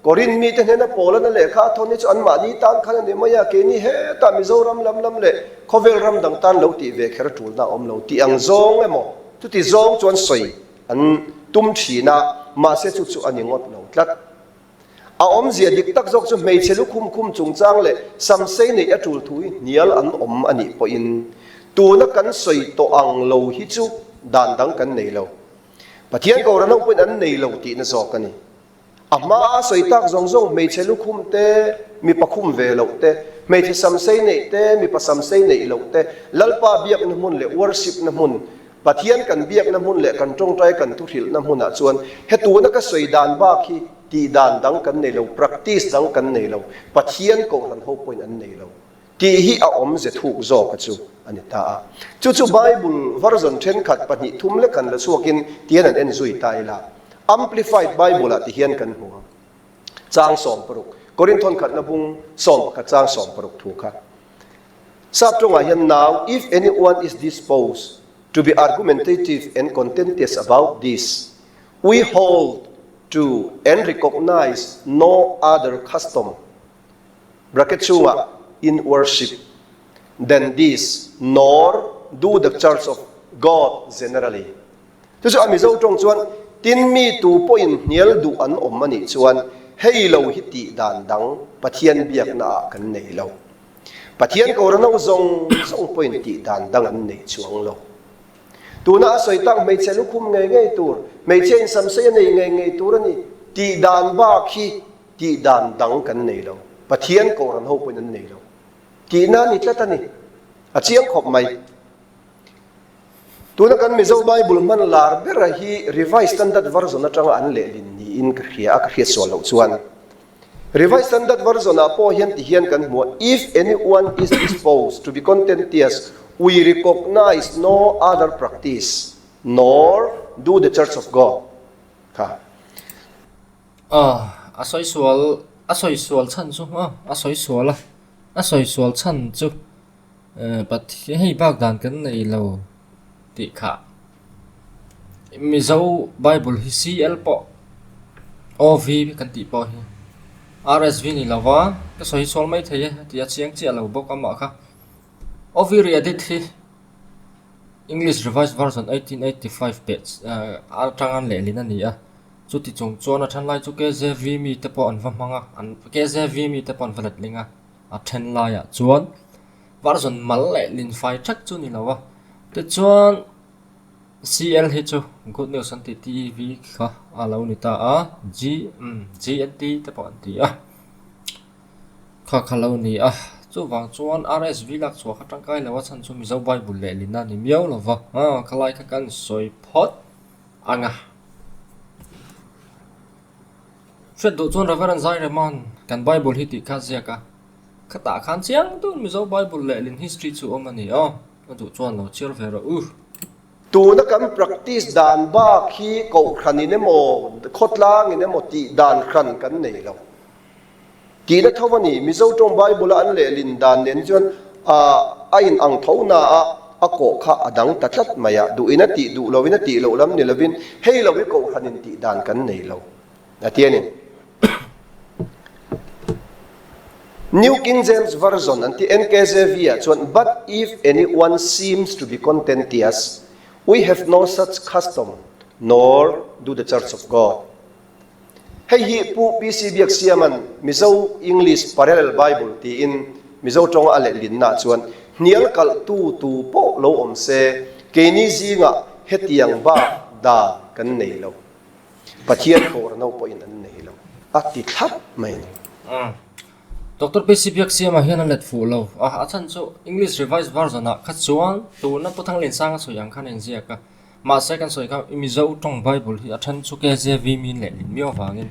Korinth mite hnena Paulana lehkha a thawn hi chu anmahni tan khan a ni mai a, keini hetah Mizoram lam lam leh khawvel ram dang tan lo tih ve kher tulna a awm lo tih ang zawng emaw chuti zawng chuan sawi An tum thin a, mahse chu chu a ni ngawt lo tlat. A awmzia dik tak zawk chu hmeichhe lukhum khum chungchang leh samsei neih a tul thu hi hnial an awm a nih pawhin tuna kan sawi tawh ang lo hi chu dan dang kan nei lo. Pathian Kohhran ho pawhin an nei lo tihna zawk a ni. A hmaa a sawi tak zawng zawng hmeichhe lukhum te, mipa khum ve loh te, hmeichhe samsei neih te, mipa samsei neih loh te, Lalpa biakna hmun leh worship-na hmun, Pathian kan biakna hmun leh kan tawngtai kan thuhrilhna hmunah chuan he tuna ka sawi dan bak hi tih dan dang kan nei lo, practice dang kan nei lo, Pathian kohhran ho pawhin an nei lo. Tih hi a awmze thuk zawk a chu a ni ta a. Chu chu Bible version thenkhat pahnih thum lek han la chhuakin tihian an en zui ta ila. Amplified Bible ah tihian kan hmu ang. Chang 60, Korinthon khatna bung 11 chang 60 thu kha. Sap tawngah hian Now if anyone is disposed to be argumentative and contentious about this, we hold to and recognize no other custom Bracket chhungah in worship than this nor do the church of God generally. Chu chu a Mizo tawng chuan tin mi tu pawhin hnial duh an awm a nih chuan hei lo hi tih dan dang Pathian biakna ah kan nei lo. Pathian Kohhran ho zawng zawng pawhin tih dan dang an nei chuang lo. Tuna a sawi tak hmeichhe lukhum ngei ngei tur, hmeichhia in samsei a nei ngei ngei tur a ni tih dan bak hi Tih dan dang kan nei lo. Pathian Kohhran ho pawhin an nei lo. Tihna a ni tlat a ni. A chiang khawp mai. Tuna kan Mizo Bible hman lar bera hi Revised Standard Version atanga an lehlin niin ka hria a, ka hriat sual loh chuan. Revised Standard Version ah pawh hian ti hian kan hmu a, If anyone is disposed to be contentious. We recognize no other practice, nor do the Church of God. Kha. Aw, a sawi sual, a sawi sual chhan chu, aw, a sawi sual a, a sawi sual chhan chu Pathian hei bak dan kan nei lo tih kha Mizo Bible hi CL pawh OV kan tih pawh hi RSV ni lo va, ka sawi sual mai thei e tih a chiang chiah lo bawk amah kha. OV re-edit hi English Revised Version 1885 peh atanga lehlin a ni a. Chuti chung chuan a then lai chu KJV mite pawh an va hmang a, an KJV mite pawh an va letling a, a then laiah chuan version mal leh linfai thek chu ni lo a. Tichuan CL hi chu Good News an tih TEV kha a lo ni ta a, G umm GNT te pawh an ti a, kha kha lo ni a. Chuvang chuan RSV lak chhuah kha tangkai lo a chhan chu Mizo Bible lehlin a ni miau lo va, khalai kha kan sawi phawt. Ang a. Hriat duh chuan Reverend Zaireman kan Bible hi tih kha ziak a, khatah khan chiang dun Mizo Bible lehlin history chu awm a ni aw, a duh chuan lo chhiar ve rawh u. Tuna kan practice dan bak hi kohhranin emaw khawtlangin emaw tih dan hran kan nei lo. Tihna tho a ni. Mizo tawng Bible-a an lehlin dan nen chuan a in ang tho na a, a kawh kha a dang ta tlat mai a, duhin a tih duh loin a tih loh lam ni lovin hei lo hi kohhran in tih dan kan nei lo a ti a ni. New King James Version an tih NKJV ah chuan But if anyone seems to be contentious, we have no such custom, nor do the Church of God. Hei hi Pu PC Biaksiama'n Mizo English Parallel Bible tiin Mizo tawnga a lehlinnaah chuan hnial kalhtu tu pawh lo awm se, keini zingah hetiang bak dan kan nei lo. Pathian kawrno pawhin an nei lo a ti thlap mai a ni. Doctor PC Biaksiama hian a let fuh lo a, a chhan chu English Revised Version-ah kha chuan tuna Pu Thangliansanga sawi ang khan a inziak a. Mahse kan sawi kha Mizo tawng Bible hi a then chu KJV min lehlin miau avangin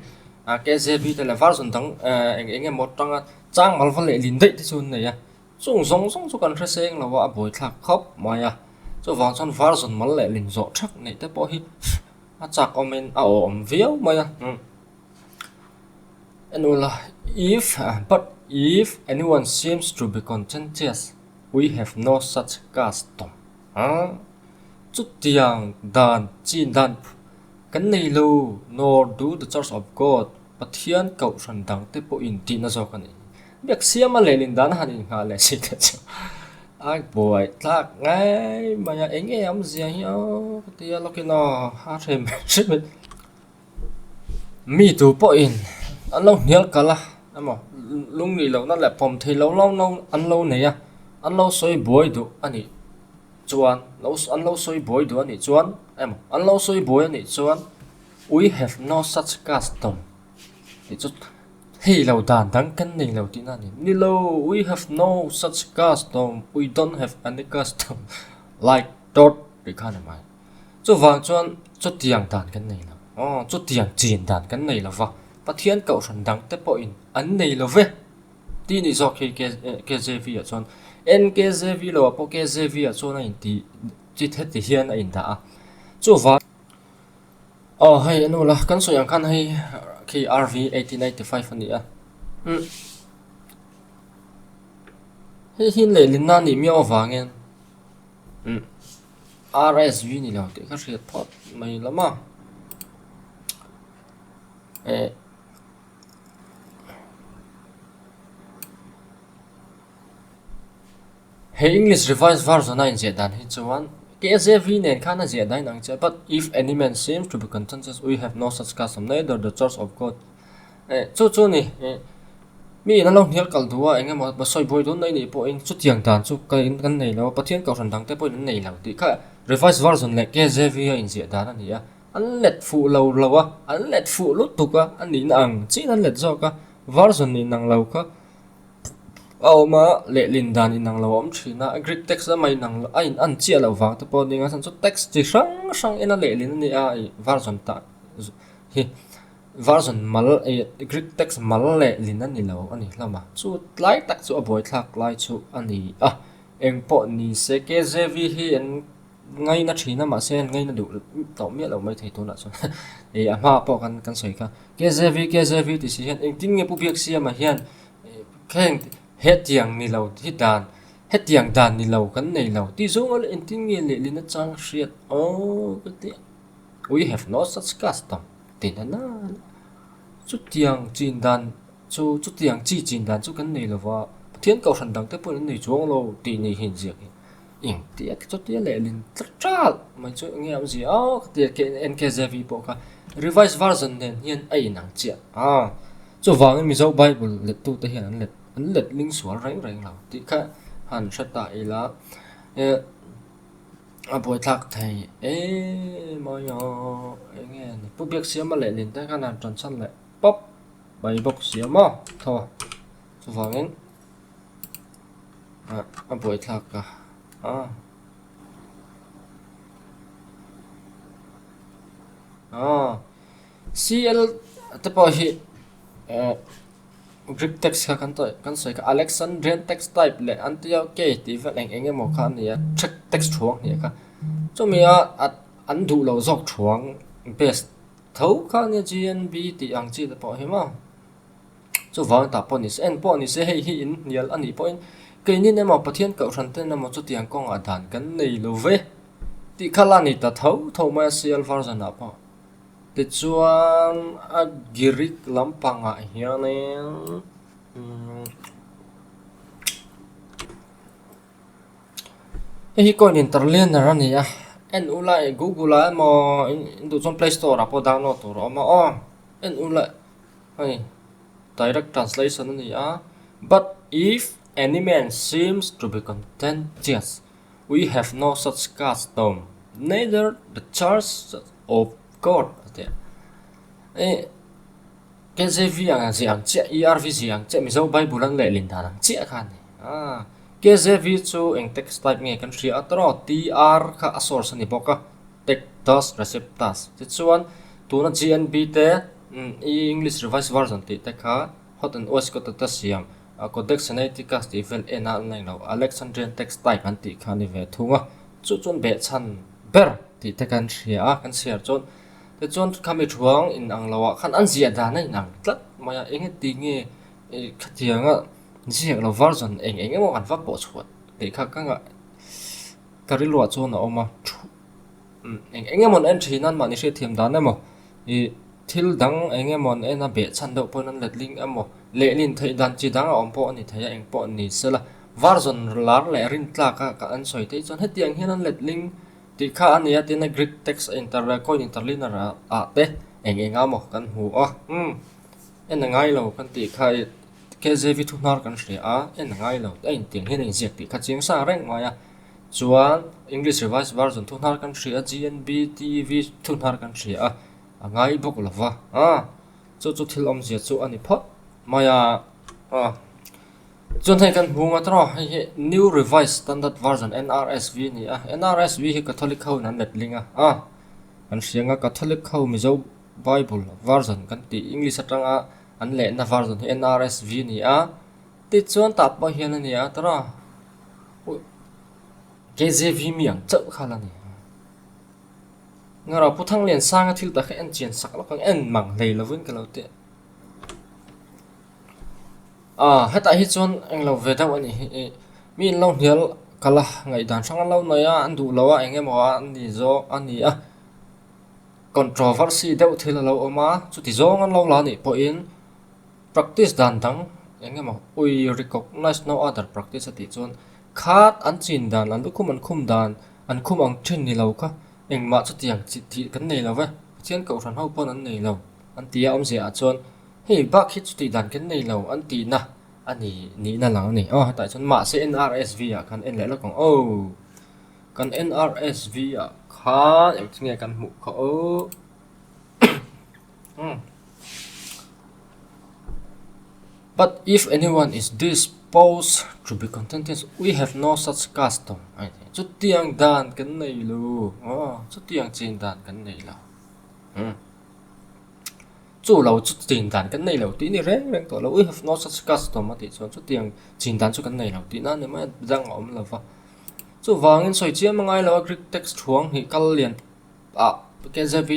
KJV te leh version dang eng eng emaw atanga chang mal va lehlin daih te chu an nei a, chung zawng zawng chu kan hre seng lo a, a buaithlak khawp mai a, chuvang chuan version mal lehlin zawh thak neih te pawh hi a chak awmin a awm viau mai a. En ula, if but if anyone seems to be contentious, we have no such custom. Chutiang dan chin dan kan nei lo, nor do the Church of God, Pathian kohhran dangte pawhin tihna zawk a ni. Biak siama lehlin dan a han innghah leh si te chu a buai tlak ngai mai a, eng nge awmzia hi aw ka ti a, lawkin aw a hrem hrem in mi tu pawhin an lo hnial kalh a emaw lungnih lohna leh pawm theih loh lo an lo nei a, an lo sawi buai duh a nih. Chuan lo an lo sawi buai duh a nih chuan emaw an lo sawi buai a nih chuan we have no such custom tih chu hei lo dan dang kan nei lo tihna a ni. Ni lo we have no such custom we don't have any custom like that tih kha a ni mai. Chuvang chuan chutiang dan kan nei lo aw chutiang chin dan kan nei lo va Pathian kohhran dang te pawhin an nei lo ve. Tih nih zawk hi KJV ah chuan NKJV lo ah pawh KJV ah chuan a inti chi heti hian a indah a chuvang aw hei a nu la kan sawi ang khan hei khi RV 1895 a ni a umm hei hi lehlinna a nih miau avangin umm RSV ni lo tih ka hriat phawt mai lam a eh. He English Revised Version a inziah dan hi chuan KJV nen khan a ziah dan ang che But if any man seems to be contentious we have no such custom neither the church of God eh chu chu ni eh mi in an lo hnial kal duh a eng emaw sawi buai dawn mai nih pawhin chutiang dan chu ka in kan nei lo a Pathian kohhran dang te pawhin an nei lo tih kha Revised Version leh KJV a inziah dan a ni a. An let fuh lo lo a, an let fuh lutuk a, a nihna ang chiin an let zawk a, version inang lo kha a awm a, lehlin dan inang lo a awm thin a, Greek text lama inang a in an chiah loh vang te pawh a ni ang a, chu text chi hrang hrang ina lehlin a ni a, ih version tah hi version mal ih Greek text mal lehlin a ni lo a ni hlawm a, chu tlai tak chu a buaithlak lai chu a ni a. Eng pawh ni se KJV hi an ngaina thin a mahse an ngaina duh tawh miah lo mai thei tunah chuan ih a hmaah pawh kan kan sawi kha KJV KJV ti si hian engtin nge Pu Biaksiama hian heng hetiang ni lo hi dan hetiang dan ni lo kan nei lo tih zawng a engtin nge lehlin atang hriat aw ka ti a we have no such custom ti na na chutiang chin dan Chu chutiang chi chin dan chu kan nei lo va, Pathian kohhran dangte pawhin an nei chuang lo tih ni hi inziak hi eng tia chutia lehlin tlat tral mai chu enge a awmzia a ka ti a, NKJV pawh kha Revised Version nen hian a inang chiah a, chuvangin Mizo Bible lettute hian an let an let ling sual reng reng lo tih kha han hre ta ila a buaithlak thei em mai a, enge ni Pu Biaksiama lehlin te khan han ṭanchhan leh pawp. Mai bawk si a maw thaw a chuvangin ah a buaithlak a a ah CL te pawh hi eh Greek text kha kan tawi kan sawi kha Alexandrian text type leh Antioche tih vel eng eng emaw kha a ni a text thuang a ni kha chumi a an duh loh zawk thuang base. Tho kha nia GNB tih ang chi te pawh hi maw? Chuvang tah pawh ni se, en pawh ni se hei hi in hnial a nih pawhin keinin emaw Pathian kohhran ten emaw chutiang kawngah dan kan nei lo ve tih kha la ni ta tho tho mai a CL version ah pawh. Tichuan a Greek lampangah hianin umm. Hei hi coin interlinear a ni a en ula ih google ah emaw in duh chuan play store ah pawh download tur a awm a aw en ula hei direct translation a ni a but if any man seems to be contentious we have no such custom neither the church of God a ti a ih. KJV ang ziah ang chiah, ERV ziah ang chiah, Mizo Bible an lehlin dan ang chiah kha a ni. Aaa KJV chu eng text type nge kan hria a tawrh TR kha a source a ni bawk a, Tectus Receptus. Tichuan tuna GNB te English Revised Version tih te kha Hot and Westcott te siam Codex Sinaiticus tih vel en a an nei lo, Alexandrian text type an tih kha a ni ve thung a, chu chuan behchhan ber tih te kan hria a, kan chhiar chuan Tichuan khami thuang in ang lo ah khan an ziah dan a inang tlat mai a, eng eti nge ih khatianga ziak lo version eng eng emaw kan va pawh chhuah tih kha ka ngah ka rilruah chuan a awm a, thu eng eng emaw an en thin a mahni hriatthiam dan emaw ih thil dang eng emaw an en a behchhan deuh pawhin an letling emaw lehlin theih dan chi dang a awm pawh a ni thei a eng pawh ni sela version lar leh rintlak a an sawi theih chuan hetiang hian an letling Tih kha a nia tina Greek text a inter leh coin interlinear ah te eng eng a maw kan hmu a umm en a ngai lo kan tih kha ih KJV thu hnar kan hria a en a ngai lo a intiang hian a inziak tih kha chiang sa reng mai a chuan English Revised Version thu hnar kan hria a GNB TEV thu hnar kan hria a a ngai bawk lo va a chu chu thil awmzia chu a ni phawt mai a a. Chuan hei kan hmu ngawt rawh, hei hi New Revised Standard Version, NRSV, a ni a, NRSV hi Catholic ho in an let ling a, a kan hria anga Catholic ho Mizo Bible version kan tih English atanga an lehna version hi NRSV a ni a, tichuan tah pawh hian a ni a tawrh a, KJV mi ang chauh kha la ni. Ngarawh Pu Thangliansanga thil tak hi en chian sak lawk ang en mang hlei lovin ka lo ti. Ah hetah hi chuan englo ve deuh a nih hi ih mi in lo hnial kal a ngaihdan hrang an lo nei a an duh lo a eng emaw a an ni zawk a ni a controversy deuh thil a lo awm a chuti zawng an lo la anih pawhin practice dan dang eng emaw we recognize no other practice a tih chuan khat an chin dan an lukhum an khum dan an khum ang thin ni lo kha engmah chutiang chi tih kan nei lo ve Pathian kohhran ho pawn an nei lo an ti a awmzia ah chuan. Hei bak hi chutih dan kan nei lo an tihna a ni nihna lang a ni. Aw hetah chuan mahse NRSV ah khan en leh lawk ang aw. Kan NRSV ah khan engtin nge kan hmuh kha aw. But if anyone is disposed to be contentious, we have no such custom. Chutiang dan kan nei lo. Aw chutiang chin dan kan nei lo. Chu lo chu chin dan kan nei lo tih ni reng reng tawh lo. We have no such custom a tih chuan chutiang chin dan chu kan nei lo tihna a ni mai a, dang a awm lo va. Chuvangin sawi chiam a ngai lo a, Greek text thuang hnih kal lian ah KJV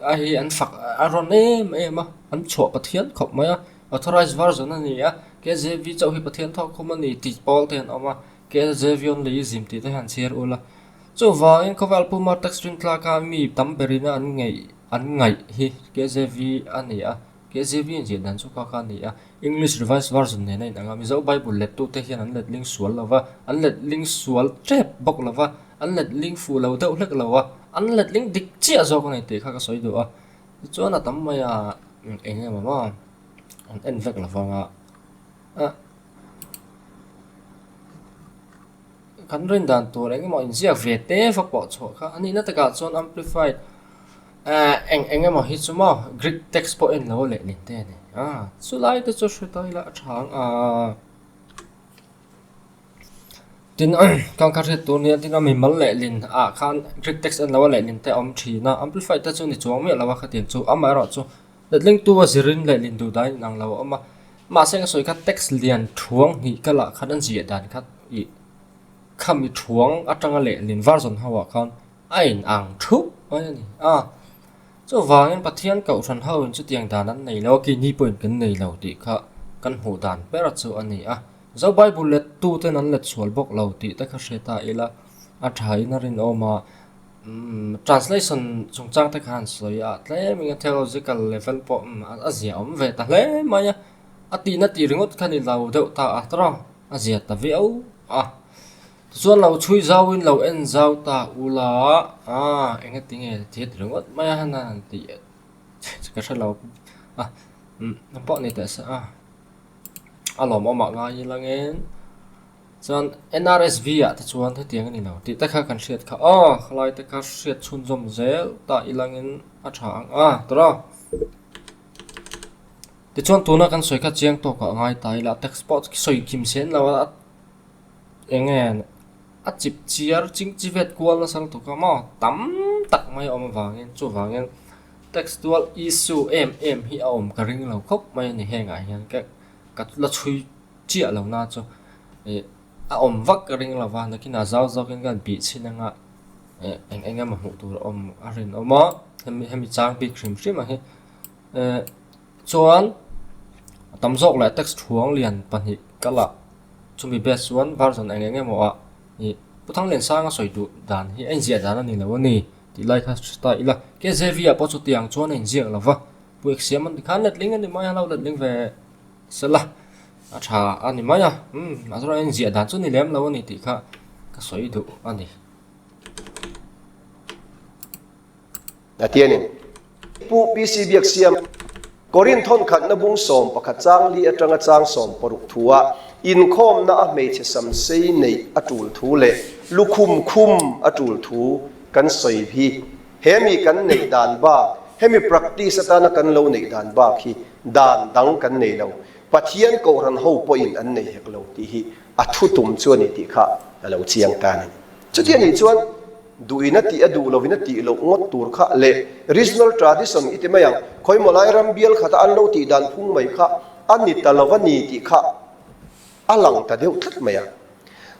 a hi an fak a rawn em em a, an chhuah Pathian khawp mai a, Authorized Version a ni a, KJV chauh hi Pathian thawk khum a ni tih pawl te an awm a, KJV only ism tih te hian chhiar ul a. Chuvangin khawvel puma text rin tlaka mi tam berina an ngeih an ngaih hi KJV a ni a, KJV in ziah dan chu kha kha a ni a, English Revised Version nen a inang a, Mizo Bible lettute hian an letling sual lo va, an letling sual tep bawk lo va, an letling fuh lo deuh hlek lo a, an letling dik chiah zawk a ni tih kha ka sawi duh a. Tichuan a tam mai a, eng emaw maw an en vek lo vang a, a. Kan rin dan tur eng emaw inziak ve te va pawh chhuah kha a nihna takah chuan amplified eh eng eng emaw hi chu maw Greek text pawh en lo lehlin te a ni a, chulai te chu hre ta ila a tha ang a. Tin kan kha hriat tur nia tin a mimal lehlin ah khan Greek text en lo a lehlin te a awm thin a, amplified te chu ni chuang miah lo a khatiang chu amaherawhchu chu letlingtu a zirin lehlin duh dan inang lo a awm a. Mahse ka sawi kha text lian thuang hnih ka lah khan an ziah dan kha ih khami thuang atanga lehlin version ho ah khan a in ang thup mai a ni a. Chuvangin Pathian kohhran ho in chutiang dan an nei lo a keini pawhin kan nei lo tih kha kan hmuh dan ber chu a ni a. Zo Bible let tu ten an let sual bawk lo tih te kha hre ta ila a tha in a rinawm a. Translation chungchang te kha han sawi a, tlem eng a theological level pawh a zia awm ve ta hle mai a, a tihna tih ringawt kha ni lo deuh ta a tawrh a, a zia ta viau a. Tichuan lo chhui zauin lo en zau ta ula a, eng a ti nge ti ringawt mai a han han tih ka hre lo a, umm pawh ni teh se a, a lawmawmah ngai ila ngeng. Chuan NRSV ah te chuan hetiang a ni lo tih te kha kan hriat kha aw khalai te kha hriat chhunzawm zel ta ilangin a tha ang a tawrh a. Tichuan tuna kan sawi kha chiang tawkah ngai ta ila text pawh sawi kim sen lo a eng nge a chip chiar ching chi vet kual nasa lutuk a maw tam tak mai a awm avangin chuvangin textual issue em em hi a awm ka ring lo khawp mai a ni hengah hian ka ka la chhui chiah lo na chu ih a awm vak ka ring lo va nakinah zau zawkin ka bih chhin anga eh eng eng emaw hmuh tur a awm a rinawm a hemi hemi chang bik hrim hrim ang hi eh chuan a tam zawk leh text thuang lian pahnih kal ah chumi base chuan version eng eng emaw ah ih Pu Thangliansanga sawi duh dan hi a inziah dan a ni lo a ni tih lai kha hre ta ila KJV ah pawh chutiang chuan a inziak lo va Pu Eksiam an ti khan letling a ni mai a lo letling ve. Sela, a tha a ni mai a, umm a chuan a inziah dan chu ni lem lo a ni tih kha ka sawi duh a ni. A ti a ni. Pu PC Biaksiam, Korin thawnkhatna bung 11 chang li atanga chang 60 thua inkhawmna a hmeichhe samsei neih a tul thu leh lukhum khum a tul thu kan sawi hi Hemi kan neih dan bak, hemi practice atana kan lo neih dan bak hi dan dang kan nei lo. Pathian Kohhran ho pawhin an nei hek lo tih hi a thu tum chu a ni tih kha a lo chiang ta a ni. Chuti a nih chuan duhin a tih a duh lovin a tih loh ngawt tur kha leh regional tradition i ti mai ang, khawimaw lai ram bial khata an lo tih dan phung mai kha a ni ta lo a ni tih kha A lang ta deuh tlat mai a.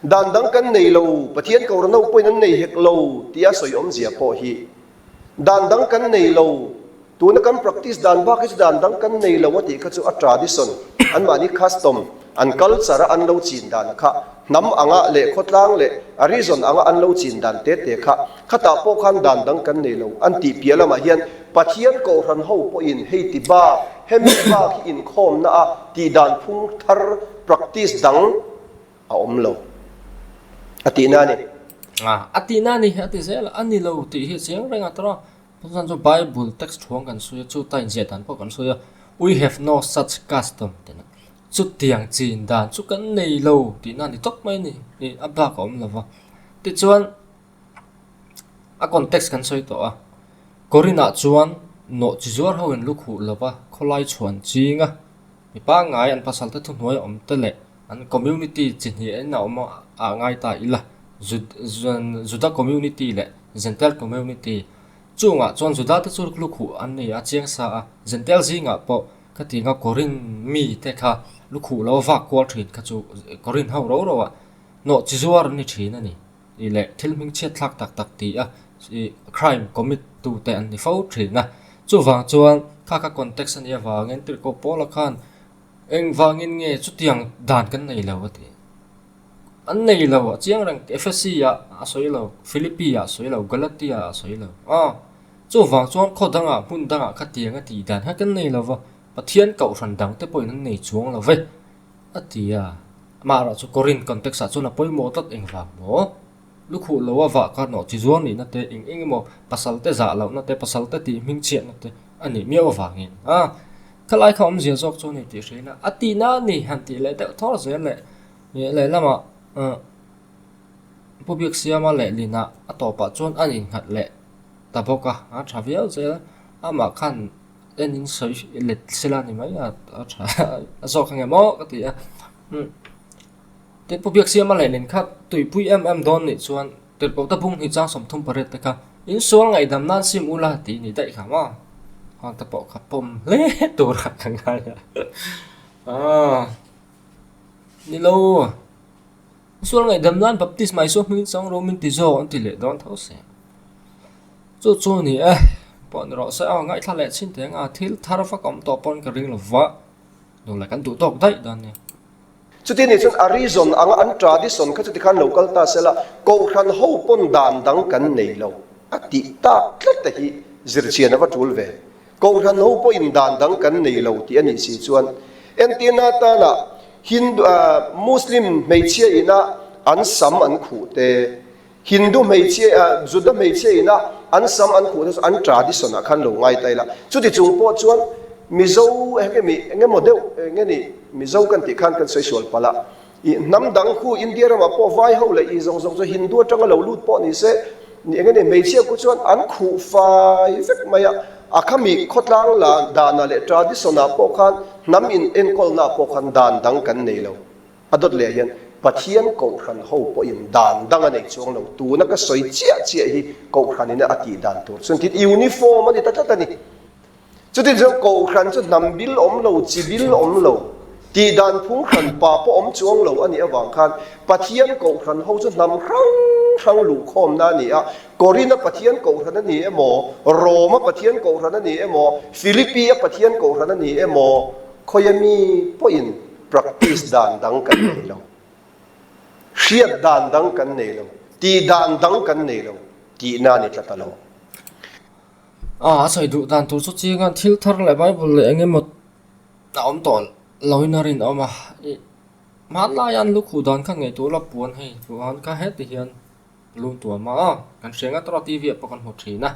Dan dang kan nei lo, Pathian Kohhran ho pawhin an nei hek lo tia sawi awmzia pawh hi. Dan dang kan nei lo, tuna kan practice dan bak hi chu dan dang kan nei lo a tih kha chu a tradition, anmahni custom, an culture a an lo chin dan kha, hnam anga leh khawtlang leh a reason anga an lo chin dan te te kha, khatah pawh khan dan dang kan nei lo an tih piah lamah hian Pathian Kohhran ho pawhin hei ti bak, Hemi bak hi inkhawmna a tihdan phung thar practice dang a awm lo a tihna a ni. A tihna a ni, a ti zel a, a ni lo tih hi a chiang reng a tawrh a. Chuan chu Bible text thuang kan sawi a, chu ta inziah dan pawh kan sawi a, We have no such custom tihna. Chutiang chin dan chu kan nei lo tihna a ni tawp mai a ni, a bak a awm lo va. Tichuan. A context kan sawi tawh a, Korinah chuan nawh chi zuar ho in lukhuh lova khawlai chhuan ching a, mi pangngai an pasal te thuhnuai awm te leh an community chi hnih in a awm ah ngai ta ila, Juda community leh Gentile community. Chungah chuan Judate chu lukhuh an ni a chiang sa a, Jentail zingah pawh khatianga Korin mite kha lukhuh lo vak kual thin kha chu Korin ho ro ro ah nawh chi zuar an ni thin a ni tih leh thil hmingchhiat thlak tak tak ti a crime commit tute an ni fo thin a. Chuvang chuan kha kha context a nih avangin Tirhkoh Paula khan engvangin nge chutiang dan kan nei lo a ti. An nei lo, a chiang reng, Ephesi ah a sawi lo, Philippi ah a sawi lo, Galatia ah a sawi lo. Aw, chuvang chuan khaw dangah, hmun dangah khatiang a tih dan kha kan nei lo va, Pathian kohhran dang te pawhin an nei chuang lo ve, a ti a. Amaherawh chu Korinth context ah chuan a pawimawh tlat engvang maw? Lukhuh lo a vah kar nawh chi zuar nihna te, eng eng emaw pasal te zah lohna te, pasal te tih hmingchhiatna te a nih miau avangin a khalai kha awmzia zawk chu a ni tih hria ila a tihna a ni han tih leh deuh thawr zel leh lehlamah Pu Biaksiama leh Lina a tawpah chuan an innghat leh ta bawk a, a tha viau zel a, amah khan en in sawi let sela ni mai a, a tha a zawk ang em aw ka ti a. Tin, Pu Biaksiama leh Lin kha tuipui em em dawn nih chuan Tirhkohte bung hnih chang 38 te kha insual ngaihdam nan sim ula tih ni daih kha maw? Khang te pawh kha pawm hle turah ka ngai a. Aaa ni lo, insual ngaihdam nan baptisma Isua hmingin chang rawh min ti zawk an ti leh dawn tho si. Chu chu a ni e, pawh ni rawh se aw ngaihthla leh chhin teh anga thil thar vak a awm tawh pawn ka ring lo va, duh leh kan duh tawk daih dawn nia. Chuti nih chuan a reason anga an tradition kha chuti khan lo kal ta sela, Kohhran ho pawn dan dang kan nei lo a tih tak tlat te hi zirchian a va tul ve. Kohhran ho pawhin dan dang kan nei lo tih a nih si chuan entirna atana Hindu Muslim hmeichhia ina an sam an khuh te, Hindu hmeichhia, Juda hmeichhia ina an sam an khuhna chu an tradition ah khan lo ngai ta ila. Chuti chung pawh chuan Mizo eng emi eng emaw deuh eng nge ni Mizo kan tih khan kan sawi sual palh a. I hnam dang khu India ramah pawh vai ho leh i zawng zawng chu Hindu atanga lo lut pawh ni se eng nge ni hmeichhia khu chuan an khuh fai vek mai a. A khami khawtlang la danah leh tradition ah pawh khan hnam in enkawlna ah pawh khan dan dang kan nei lo. A dawt leh hian Pathian Kohhran ho pawhin dan dang a nei chuang lo. Tuna ka sawi chiah chiah hi Kohhran ina a tih dan tur chuan tin uniform a ni ta tlat a ni. Chutin chuan Kohhran chu hnam bil awm lo, chi bil awm lo, tih dan phung hran pa pawh awm chuang lo a nih avang khan Pathian Kohhran ho chu hnam hrang hrang luhkhawmna a ni a. Korinth-a Pathian Kohhran a ni emaw, Rome-a Pathian Kohhran a ni emaw, Philippi-a Pathian Kohhran a ni emaw, khawia mi pawhin Practice dan dang kan nei lo. Hriat dan dang kan nei lo. Tih dan dang kan nei lo tihna a ni tlat a lo. A sawi duh dan tur chu chiang a, thil thar leh Bible leh eng emaw a awm tawh loin a rinawm a. Ih hmanlai an lukhuh dan kha ngaihtuah la puan hei puan kha heti hian lun tuam a, kan hria ngat erawh TV ah pawh kan hmu thin a,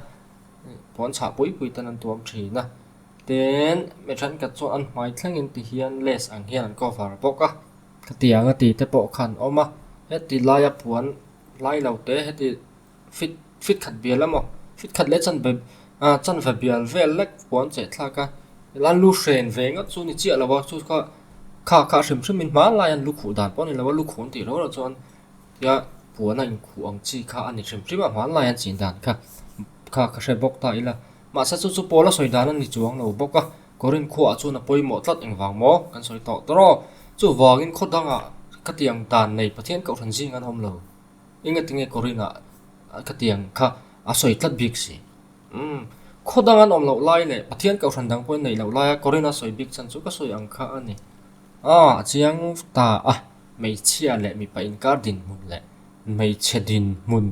puan chhah pui pui ten an tuam thin a. Tin, mi thenkhat chuan an hmai thlengin ti hian lace ang hian an cover bawk a, khatiang a ti te pawh kha an awm a, heti laia puan lai lo te heti fit fit khat bial emaw fit khat leh chanve ah chanve bial vel lek puan cheh thlak a helai lu hren ve ngawt chu ni chiah lo a chu kha kha kha hrim hrim in hmanlai an lu khuh dan pawh a ni lo a lu khuh an tih loh loh chuan tia puan a inkhuh ang chi kha a ni hrim hrim a hmanlai an chin dan kha kha ka hre bawk ta ila. Mahse chu chu Paula sawi dan a ni chuang lo bawk a, Korinth khuaah chuan a pawimawh tlat engvang maw? Kan sawi tawh tawh rawh. Chuvangin khaw dangah khatiang dan nei Pathian kohhran zing an awm lo. Engatinge Korinth-ah khatiang kha a sawi tlat bik si? Umm, khaw dang an awm loh lai leh Pathian kohhran dang pawhin neih loh laia Korinth-a sawi bik chan chu ka sawi ang kha a ni. Aw, a chiang ta a, hmeichhia leh mipa inkar dinhmun leh hmeichhe dinhmun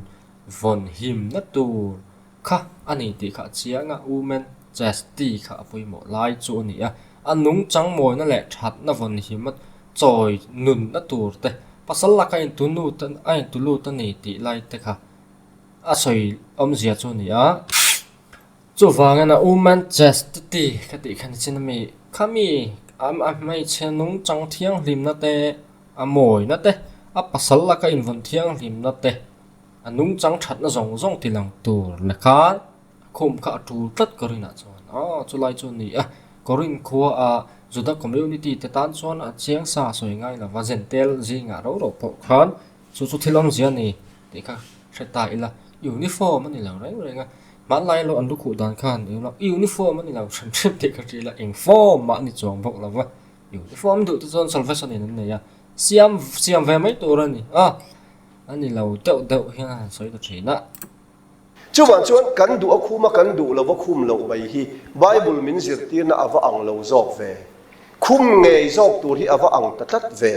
vawn himna tur Kha a ni tih kha a chiang a, Women Chastity kha a pawimawh lai chu a ni a, a nungchang mawina leh thatna vawn him a chawi nunna tur te, pasal laka intu lut a intu lut a ni tih lai te kha a sawi awmzia chu a ni a. Chuvangin a Women Chastity ka tih kha nichin ami khami a hmeichhe nungchang thianghlimna te, a mawina te, a pasal laka invawn thianghlimna te, A nungchang thatna zawng zawng ti lang tur leh khan a khum kha a tul tlat Korinth ah chuan aw chulai chu a ni a, Korinth khua a Juda community te tan chuan a chiang sa a sawi ngai lova Jentail zingah ro ro pawh khan chu chu thil awmzia a ni tih kha hre ta ila uniform a ni lo reng reng a. Hmanlai lo an lukhuh dan khan uniform a ni lo hrim hrim tih ka hria la, eng form mah a ni chuang bawk lo va, uniform duh te chuan salvation in an nei a, siam siam ve mai tur a ni a, a ni lo deuh deuh hian a han sawi ta thin a. Chuvang chuan kan duh a khum a kan duh lova khum loh mai hi Bible min zirtirna a va ang lo zawk ve. Khum ngei zawk tur hi a va ang ta tlat ve.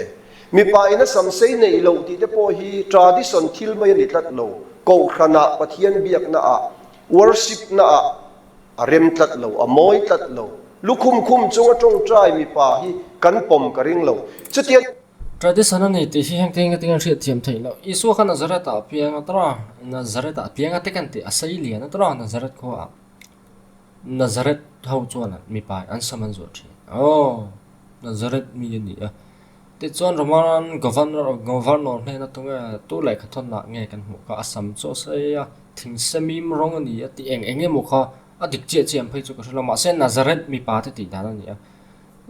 Mipa in a samsei neih loh tih te pawh hi tradition thil mai a ni tlat lo. Kohhranah Pathian biakna ah, worship na ah a rem tlat lo, a mawi tlat lo. Lukhum khum chunga tawngtai mipa hi kan pawm ka ring lo. Chutia. Tradition a ni tih hi heng tinge tinge hriat thiam theih loh. Isua kha Nazareth ah a piang a tawra, Nazareth ah a piang a te kan tih a sei lian a tawra Nazareth khua ah. Nazareth ho chuan mipa an sam an zuah thin. Aw, Nazareth mi a ni a. Tichuan Roman governor governor hnena tunge tu lehkha thawnah nge kan hmuh kha a sam chu a sei a, thingsemim rawng a ni a tih eng eng emaw kha a dik chiah chiah ang phei chu ka hre lo. Mahse Nazareth mipa te tih dan a ni a.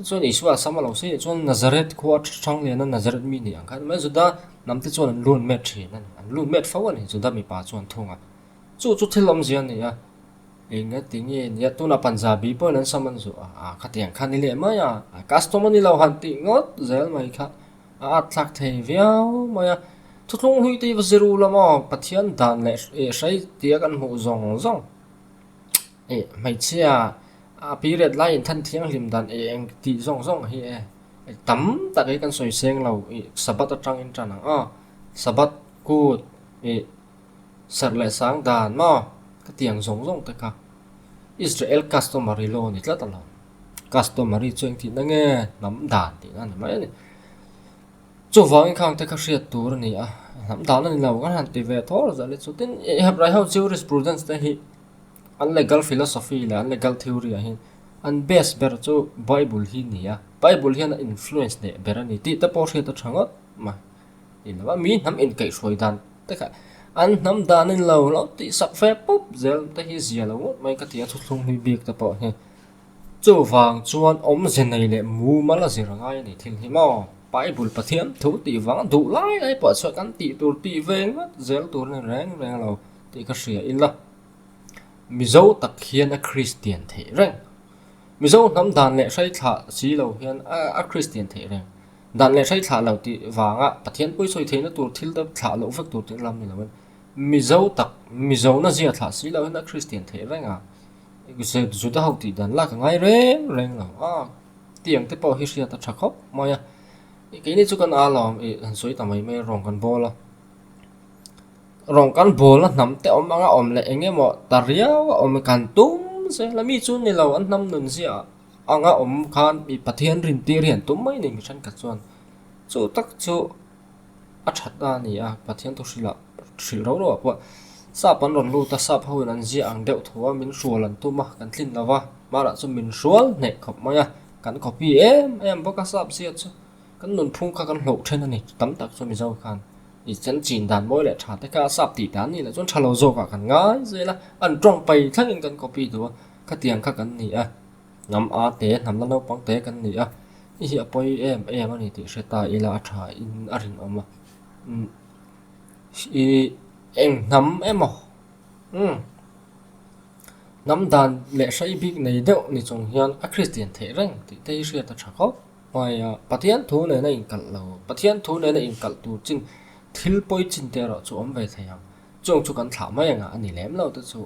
Chuan Isua a sam a lo sei leh chuan Nazareth khua hrang liana Nazareth mi ni ang khan mai Juda hnam te chuan an lun met thin a ni, an lun met fo a ni Juda mipa chuan thung a. Chu chu thil awmzia a ni a, eng a ti nge nia tunah Punjabi pawhin an sam an zuah a, ah khatiang kha ni leh mai a, a custom a ni lo han tih ngawt zel mai kha a at thlak thei viau mai a. Thuthlung hlui te hi va zir u la maw Pathian dan leh hrei tia kan hmuh zawng zawng. Ih hmeichhia a period lai in than thianghlim dan ih eng tih zawng zawng hi e tam tak hi kan sawi seng lo ih sabbath atang in tan ang aw sabbath kut ih serh leh sang dan maw ka tiang zawng zawng te kha Israel customary law a ni tlat alawm customary chu engtih na nge hnam dan tih na ni mai a ni chuvangin khang te kha hriat tur a ni a hnam dan a ni lo kan han ti ve thawl zel hi chu tin ih Hebraiho jurisprudence te hi. An legal philosophy leh an legal theory ah hian an base ber chu Bible hi ni a, Bible hian a influence leh ber a ni tih te pawh hriat a tha ngawt mai. Ni lo a, mi hnam inkaihhruai dan te kha an hnam dan in lo lo tih sak ve pawp zel te hi zia lo ngawt mai ka ti a, thuthlung hlui bik te pawh hi. Chuvang chuan awmze nei leh mumal a zir a ngai a ni thil hi maw? Bible Pathian thu tih vang a duh lai lai pawh chuan kan tih tur tih ve ngawt zel tur a ni reng reng lo tih ka hria ila. Mizo tak hian a Kristian theih reng. Mizo hnam dan leh hrai thlah si lo hian a Kristian theih reng. Dan leh hrai thlah lo tih vanga Pathian pawi sawi theihna tur thil te thlah loh vek tur tih lam ni loin Mizo tak Mizo na zia thlah si lo hian a Kristian theih reng a. Juda ho tih dan lak a ngai reng reng lo a. Tiang te pawh hi hriat a tha khawp mai a. Keini chu kan a lawm ih han sawi ta mai mai rawng kan bawl a. Rawng kan bawlna hnam te awm anga awm leh eng emaw ta riau a awm kan tum zel a, mi chu ni lo an hnam nun ziah anga awm khan mi Pathian rin tir hi an tum mai ni mi thenkhat chuan chu tak chu a that a ni a, Pathian thu hrilh ah hrilh ro ro ah pawh sap an rawn lut a, sap ho in an ziah ang deuh tho a min hrual an tum a kan tlin lo va, hmarah chu min hrual hneh khawp mai a, kan copy em em bawk a sap ziah chu kan nunphung kha kan hlauh then a ni tam tak chu Mizo khan. I chen chin dan mawi leh tha te kha a sap tih dan ni lah chuan tha lo zawkah kan ngai zel a, an tawng pai thlengin kan copy duh a, khatiang kha kan ni a, hnam a te hnam la naupang te kan ni a, i hi a pawi em em a ni tih hre ta ila a tha in a rinawm a, umm i eng hnam emaw umm hnam dan leh hrei bik nei deuh ni chung hian a Kristian theih reng tih te hi hriat a tha khawp. Hmaia Pathian thu nena inkalh lo, Pathian thu nena inkalh tur chin thil pawi chin te erawh chu awm ve thei ang. Chung chu kan thlah mai anga a ni lem lo te chu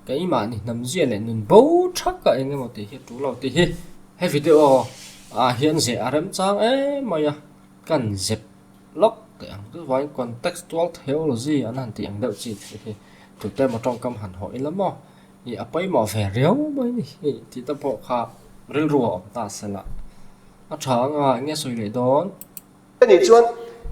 keimahni hnamzia leh nun bo thak a eng emaw tih hi a tul lo tih hi he video ah hian zeh a remchang em mai a, kan zep lawk teh ang. Chuvangin contextual theology an han tih ang deuh chi te hi tute emaw tawngkam han hawh ila maw? Ih a pawimawh ve riau mai ni ih tih te pawh kha rilru a awm ta se la a tha anga eng nge sawi leh dawn. Anih chuan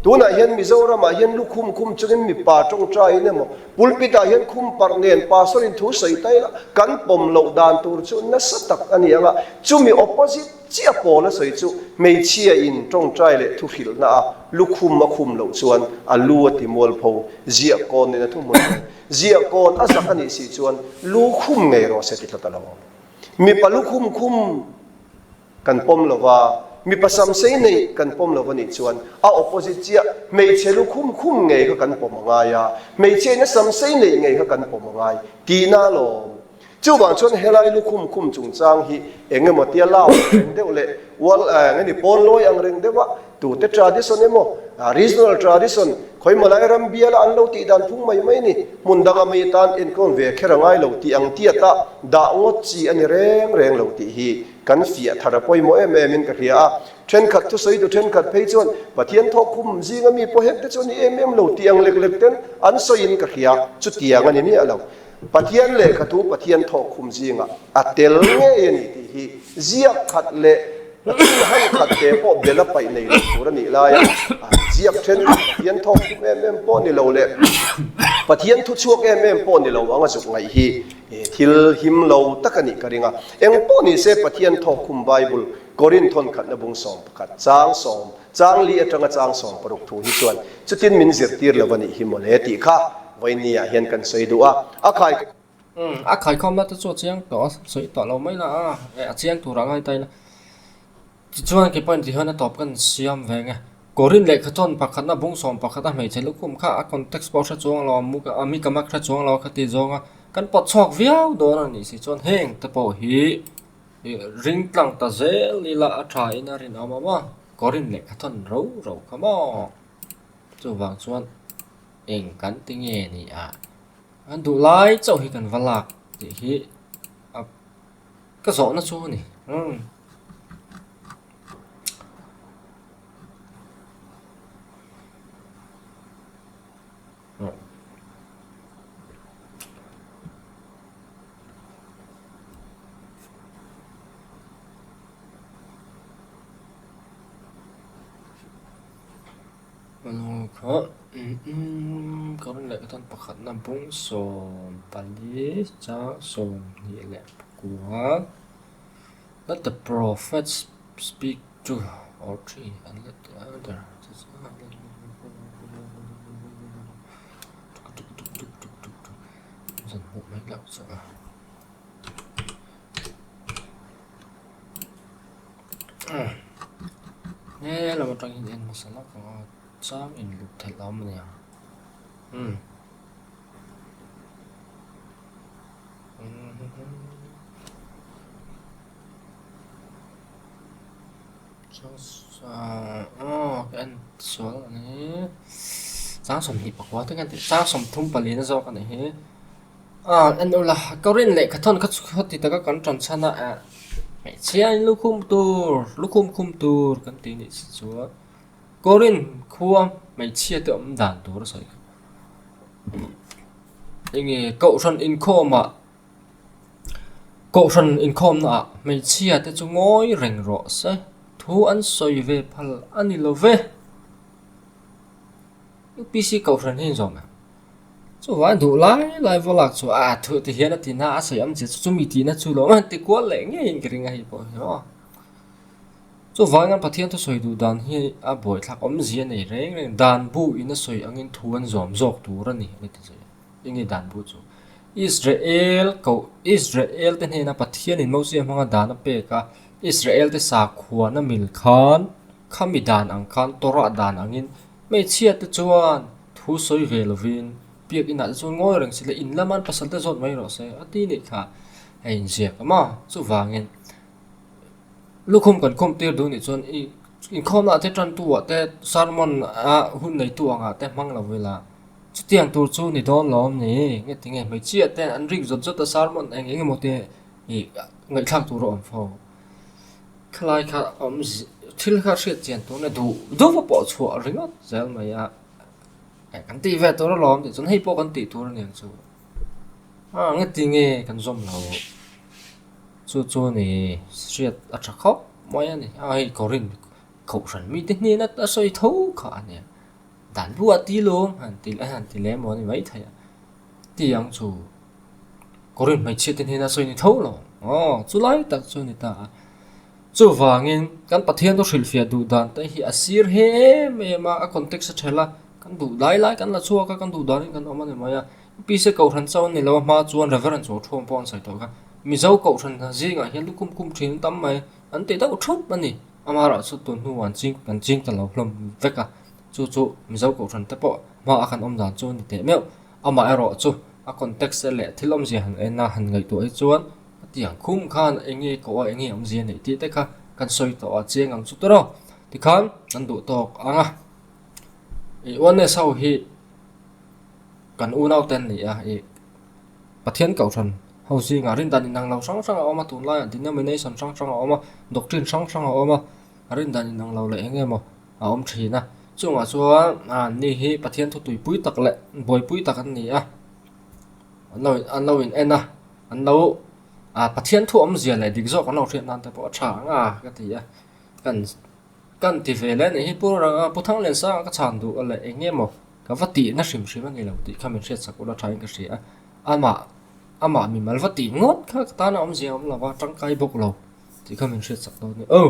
tunah hian Mizoramah hian lukhum khum chungin mipa tawngtaiin emaw pulpit ah hian khum parh nen pastor in thu sawi ta ila kan pawm loh dan tur chu nasa tak a ni ang a, chumi opposite chiah pawl a sawi chu hmeichhia in tawngtai leh thu hrilhna a lukhum a khum loh chuan a lu a ti mualpho ziah kawn nen a thu hmun lo. Ziah kawn a zak a nih si chuan lu khum ngei rawh se ti tlat a lo. Mipa lu khum khum kan pawm lo va, Mipa samsei nei kan pawm lo a nih chuan a opposite chiah hmeichhe lukhum khum ngei kha kan pawm a ngai a, hmeichhiain a samsei neih ngei kha kan pawm a ngai tihna alawm. Chuvang chuan helai lukhum khum chungchang hi eng emaw tia lau ang reng deuh leh ual eng emaw pawn lawi ang reng deuh a tute tradition emaw regional tradition khawimaw lai ram biala an lo tih dan phung mai mai ni hmun danga mi tan enkawl ve kher a ngai lo tih ang tiata dah ngawt chi a ni reng reng lo tih hi kan fiah thar a pawimawh em em in ka hria a. Thenkhat thusawitu thenkhat phei chuan Pathian thawkkhum zinga mi pawh hek te chu a ni em em lo tih ang lek lek ten an sawiin ka hria chutiang a ni miah lo. Pathian lehkha thu Pathian thawkkhum zingah a tel ngei a ni tih hi ziak khat leh chhunhan khat te pawh bel a paih nei lo tur a nih laia ziak thenkhat Pathian thawkkhum em em pawh ni lo leh Pathian thu chhuak em em pawh ni lo anga zuk ngaih hi thil him lo tak a nih ka ring a. Eng pawh ni se Pathian thawkkhum Bible Korinthon khatna bung 11 chang sawm Chang li atanga chang 60 thu hi chuan chutin min zirtir lo a nih hi mawle tih kha vawinia hian kan sawi duh a, a khai. Umm, a khaikhawmna te chu a chiang tawh a, sawi tawh lo mai la a, a chiang tur a ngai ta ila. Tichuan kei pawhin tihian a tawp kan siam ve nge. Korin lehkha chuan pakhatna bung 11 a hmeichhe lukhum kha a context pawh hre chuang lo a, a mi kamak hre chuang lo a khati zawnga kan pawt chhuak viau dawn a nih si chuan heng te pawh hi Ring tlang ta zel ila a tha in a rinawm a maw? Korin lehkha thawn ro ro kha maw? Chuvang chuan eng kan ti nge ni a, kan duh lai chauh hi kan va lak tih hi a ka zawhna chu a ni. Umm. Pakhatna bung 14 chang 29 Let the prophets speak two or three and let the other Zan hmuh mai loh chu a. He lam atangin en hmasa lawk ang a chang in lut theih lo a nia. Umm. Chang 24 te kan tih chang 34 na zawk a nih hi ah en ula ka rin lehkha thawn kha chu khawti taka kan tan chhan a eh hmeichhia in lukhum tur lukhum khum tur kan tih nih si chuan Korin khua hmeichhia te awm dan tur a sawi kha enge kohhran inkhawm ah. Kohhran inkhawmnaah hmeichhia te chu ngawi reng rawh se, thu an sawi ve phal a ni lo ve. UPC kohhran hi inzawm em? Chuvang duh lai lai vaw lak chu a thu ti hian a ti na a sawi am che chu chumi tihna chu lo ti kual leh ngeiin ka ring a hei pawh hi aw. Chuvangin an Pathian thusawi duh dan hi a buaithlak awmzia nei reng reng dan bu in a sawi angin thu an zawm zawk tur a ni a ti zui a. Enge dan bu chu? Israel koh Israel te hnena Pathianin Mosia hmanga dan a pek a, Israel te sakhuana mil khan khami dan ang khan Torah dan angin hmeichhia te chuan thu sawi ve lovin biak inah te chuan ngawi reng se le in lama an pasal te zawt mai rawh se a ti nih kha a inziak a maw? Chuvangin lukhum kan khawm tir duh nih chuan i inkhawmna ah te tantu ah te sermon a hun neitu angah te hmang lo ila. Chutiang tur chu ni dawn lo awm ni? Nge tinge hmeichhia te an rik zawt zawt a sermon eng eng emaw te ih ngaihthlak tur a awm fo. Khalai kha awm thil kha hriat chian tur nia duh duh a pawh chhuah ringawt zel mai a. Eh kan tih ve tur alawm tih chuan hei pawh kan tih tur a niang chu. Ah nge tinge kan zawm lo chu chu a ni hriat a tha khawp mai a ni. A hei Korin kohhran mite hnena a sawi tho kha a nia. Dan bu a ti lawm han ti a han ti leh maw ni maithei a ti ang chu Korin hmeichhia te hnena sawi ni tho lo aw chu lai tak chu a ni ta a chuvangin kan Pathian chu hrilhfiah duh dan te hi a sir em em a a context a ṭhel a kan duh lai lai kan la chhuak a kan duh danin kan awm a ni mai a Pise kohhran chauh a ni lo a hma chuan Reverend chu thu ang pawh an sawi tawh kha Mizo kohhran zingah hian lukhum khum ṭhin an tam mai an ti deuh ṭhup a ni. Amaherawhchu tun hnuah an ching an ching ta lo hlawm vek a, chu chu Mizo Kohhran te pawh hma a kan awm dan chu a ni teh meuh. Amaherawhchu a context leh thil awmzia han en a han ngaihtuah hi chuan a tiang khum khan eng nge koh a eng nge awmzia neih tih te kha kan sawi tawh a chiang ang chu tawrh aw. Tikhan kan duh tawk ang a, ih oneness ho hi kan unau te an ni a, ih Pathian Kohhran ho zingah rindan inang lo hrang hrang a awm a, tunlaiah denomination hrang hrang a awm a, doctrine hrang hrang a awm a, rindan inang lo leh eng emaw a awm thin a. Chungah chuan an ni hi Pathian thu tuipui tak leh buaipui tak an ni a, an lo an lo in en a, an lo ah Pathian thu awmzia leh dik zawk an lo hriat nan te pawh a tha ang a ka ti a, kan kan ti ve leh a nih hi Pu Pu Thangliansanga ka chhan duh a leh eng emaw Ka va tihna hrim hrim a ni lo tih kha min hriatsak ula thain ka hria a, amah amah mimal va tih ngawt kha ka tana awmzia a awm lo va, tangkai bawk lo tih kha min hriatsak dawn a ni. Aw!